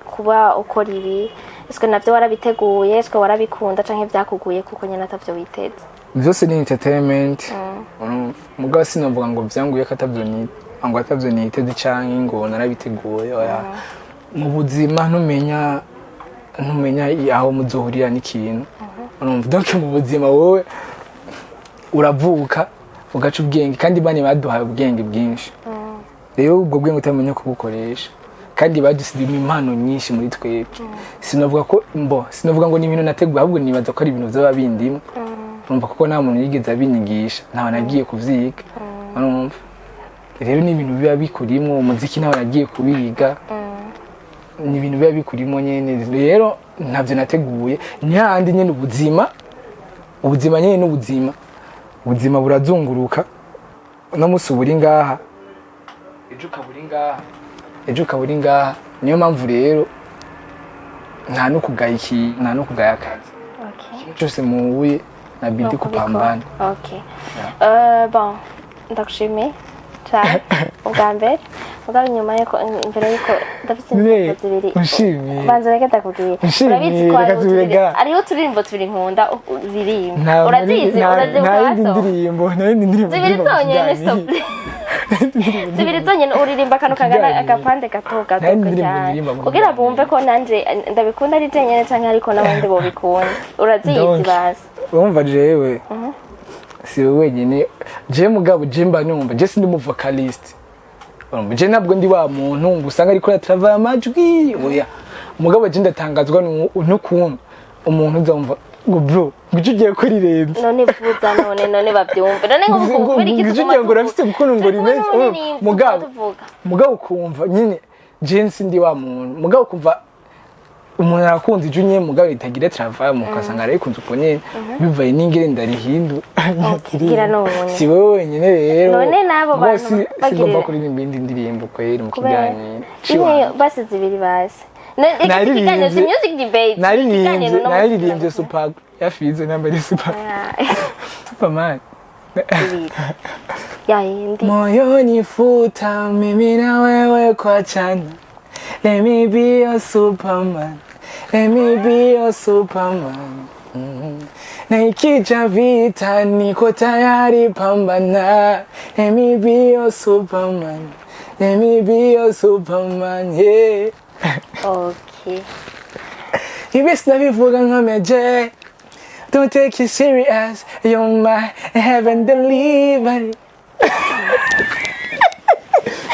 kuba ukora ibi, est-ce navyo warabiteguye, est-ce warabikunda canke vyakuguye kuko nyene atavyo witeze? Vyose ni entertainment, urumva. Mugabo sinovuga ngo vyanguye ko atavyo ni ngo atavyo niteze canke ngo narabiteguye, oya. Mu buzima ntumenya aho muzohurira n'ikintu, urumva. Donc mu buzima wowe uravuka ugaca ubwenge, kandi bane baduhaye ubwenge bwinshi. Rero ubwo bwenge utamenya kubukoresha, kandi badusizemo impano nyinshi muri twebwe. Sinovuga ko mbo sinovuga ngo ni ibintu nateguye, ahubwo nibaza ko ari ibintu byaba bindimo, urumva, kuko nta muntu yigeze abinyigisha, ntawe nagiye kuvyiga, urumva. Rero ni ibintu biba bikurimo. Umuziki ntawe nagiye kubiga, ni ibintu biba bikurimo nyene. Rero ntabyo nateguye, ni hahandi nyene ubuzima nyene n'ubuzima, ubuzima burazunguruka. Uno munsi uba uri ngaha, ejo ukaba uri ngaha, ejo ukaba uri ngaha. Niyo mpamvu rero nta no kugaya iki, nta no kugaya akazi. Cyose muhuye na bidi Nuko ubikora. kupambana. Okay. Bon, ndagushimiye cyane ubwa mbere. Mugabo inyuma yuko, imbere yuko, ndafite indirimbo zibiri. Unshimiye. Banza reka ndakubwira. Unshimiye, Urabizi ko reka hariho tubireka. hariho uturirimbo tubiri nkunda uririmba. Nta Urazizi? nta Urazibuka nta yindi waso ndirimbo, nta yindi ndirimbo zibiri ndirimba mu zonyene kiganiro. Stop. Zibiri zonyene uririmba akantu kangana Ikiganiro. agapande gato gato Nta ndirimbo cyane ndirimba mu kugira kiganiro. bumve ko nanje ndabikunda ari jenyene canke ariko n'abandi bobikunda. Urazizi? Donc, Bazi. Urumva jewe si wowe wenyine. Je mugabo je mba numva je sindi mu vocaliste. Urumva, je ntabwo ndi wa muntu ngo usanga ariko aratrava amajwi, oya. Mugabo je ndatangazwa n'ukuntu umuntu uzumva ngo bro, ngo icyo ugiye kurirenza. None vuza, none babyumve, none ngo ngo kubera iki ngo icyo tuguma ugiye ngo urafite ukuntu ngo turi kumwe rimeze n'umuririmbyi, mugabo tuguma tuvuga. Mugabo ukumva nyine je sindi wa muntu, mugabo ukumva umuntu arakunze ijwi nyine, mugabo ritagira travail, mukasanga arayikunze uko nyene bivaye n'ingene ndarihindu. Okay, gira none. Si wowe wenyine rero. None n'abo Mugabo bantu sigomba bagirira- kuririmba indi ndirimbo kweri mu Kubera kiganiro. Imwe basi, zibiri basi. Iki Naririmbye- kiganiro si music debate. Naririmbye Ikiganiro no naririmbye super yafize namba ari super Ah, superman. Zibiri ya yindi. Moyoni futa mimi na wewe kuachana. Let me be your superman. Let me be your superman. Na ikija vita niko tayari pambana. Let me be your superman. Let me be your superman. Yeah. Okay. Ibi sinabivuga nkomeje. Don't take it serious. You're my heaven delivery.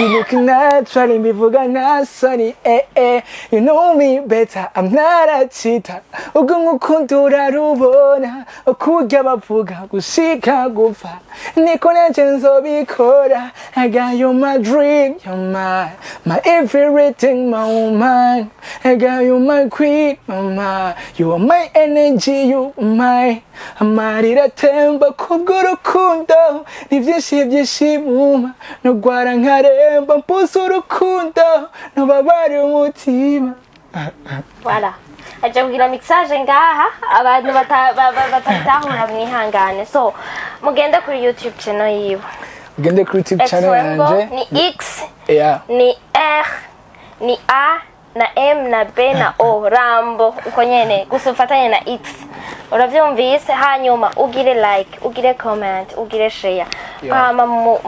You look naturally, mbivuga nta soni, eh eh. You know me better, I'm not a cheater. Ubwo ngukunda urarubona, ukurya bavuga gushika gupfa. Niko nanje nzobikora. I got you my dream, you're my everything, my woman. I got you my queen, mama. You are my energy, you my amarira atemba kubw'urukundo. Ni byinshi byishimuma, nugwara nkaremba mpuze urukundo, ntubabare umutima. Voilà, aja kugira mixage ngaha abantu batabitahura mwihangane. So mugende kuri YouTube channel yiwe. Ugende kuri YouTube channel X-Rambo yanje. Ni X, ni R, ni A na M na B na O, Rambo uko nyene, gusa ufatanye na X, uravyumvise? Hanyuma ugire like, ugire comment, ugire share. Hama mu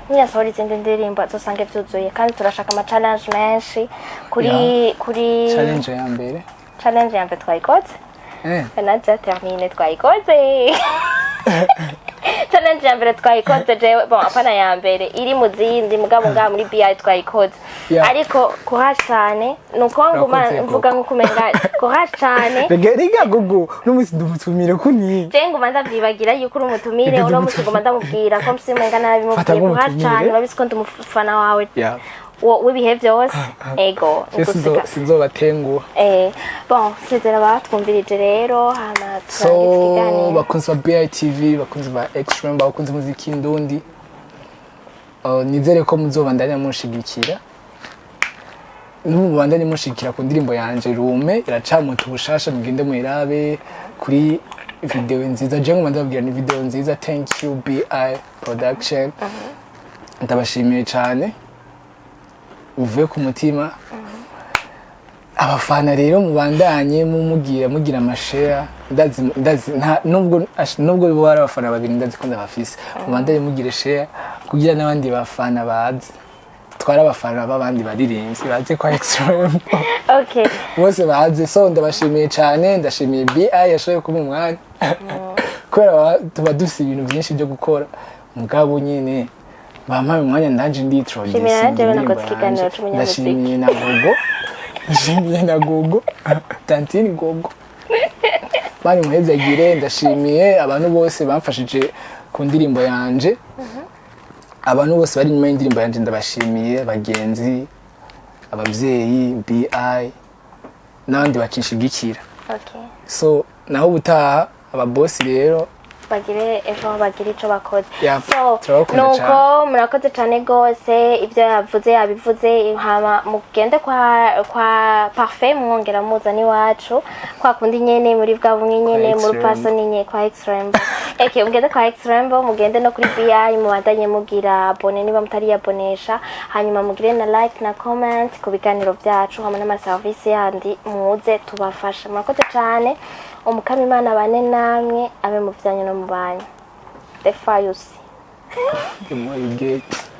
niyasohora izindi ndirimbo azosange vyuzuye, kandi turashaka ama challenge menshi kuri kuri Challenge ya mbere. Challenge ya mbere twayikoze. Naja termine, twayikoze challenge ya mbere, twayikoze jewe. Bon, apana ya mbere iri mu zindi, mugabo ngaha muri BI twayikoze. Ariko courage cyane, nuko nguma Urakoze, mvuga Gogo. nkuko umenga courage cyane. Rega rega gogo, n'umunsi ndumutumire kuni. Je nguma ndavyibagira yuko uri umutumire. Reka Uno munsi nguma ndamubwira ko msi umenga Fata nabimubwiye. Courage nk'umutumire. cyane, urabizi ko ndi umufana wawe w'ibihe byose, ego. Je Nguseka. sinzobatenguha. Bon, sezera batwumvirije rero, hama So turangize ikiganiro. bakunzi ba BITV, bakunzi ba X-Rambo, bakunzi muziki ndundi, nizere ko muzobandanya munshigikira, n'umubandanye munshigikira ku ndirimbo yanje Rume iracamuta ubushasha. Mugende muyirabe kuri video nziza. Je nguma ndababwira ni video nziza. Thank you BI Production, ndabashimiye cyane uvuye ku mutima. Abafana rero mubandanye mumugira mugira amashare. Ndazi nubwo bo ari abafana babiri, ndazi ko ndabafise. Mubandanye mugire share kugira n'abandi bafana baze, twara abafana b'abandi baririmbyi baze kwa X-Rambo. Bose baze. So ndabashimiye cyane, ndashimiye BI yashoboye kuba umwanya kubera tuba dufise ibintu byinshi byo gukora, mugabo nyine bampaye umwanya ndanje nditroduce. Shimira na jewe nakoze ikiganiro c'umunyamuziki. Ndashimiye na Gogo, ndashimiye na Gogo Tantine Gogo, bari muhezagire. Ndashimiye abantu bose bamfashije ku ndirimbo yanje, abantu bose bari inyuma y'indirimbo yanje ndabashimiye, bagenzi, ababyeyi, BI n'abandi bakinshigikira. So naho ubutaha, ababosi rero. Bagire ejo bagire ico bakoze. Yeah, so turabakunda. Nuko murakoze cyane rwose, ibyo yavuze yabivuze. Hama mugende kwa Parfait, mwongera muza n'iwacu kwa kundi nyene muri bwa bumwe nyene Kwa muri X-Rambo. pasoni nye kwa X-Rambo. Eke mugende kwa X-Rambo, mugende no kuri BI, mubandanye mugira abonner niba mutari yabonesha, hanyuma mugire na like na comment ku biganiro byacu hamwe n'amaserivisi yandi, muze tubafasha. Murakoze cyane, Umukama Imana bane namwe, abe mu byanyu no mu banyu. The Fayusi. The more you get.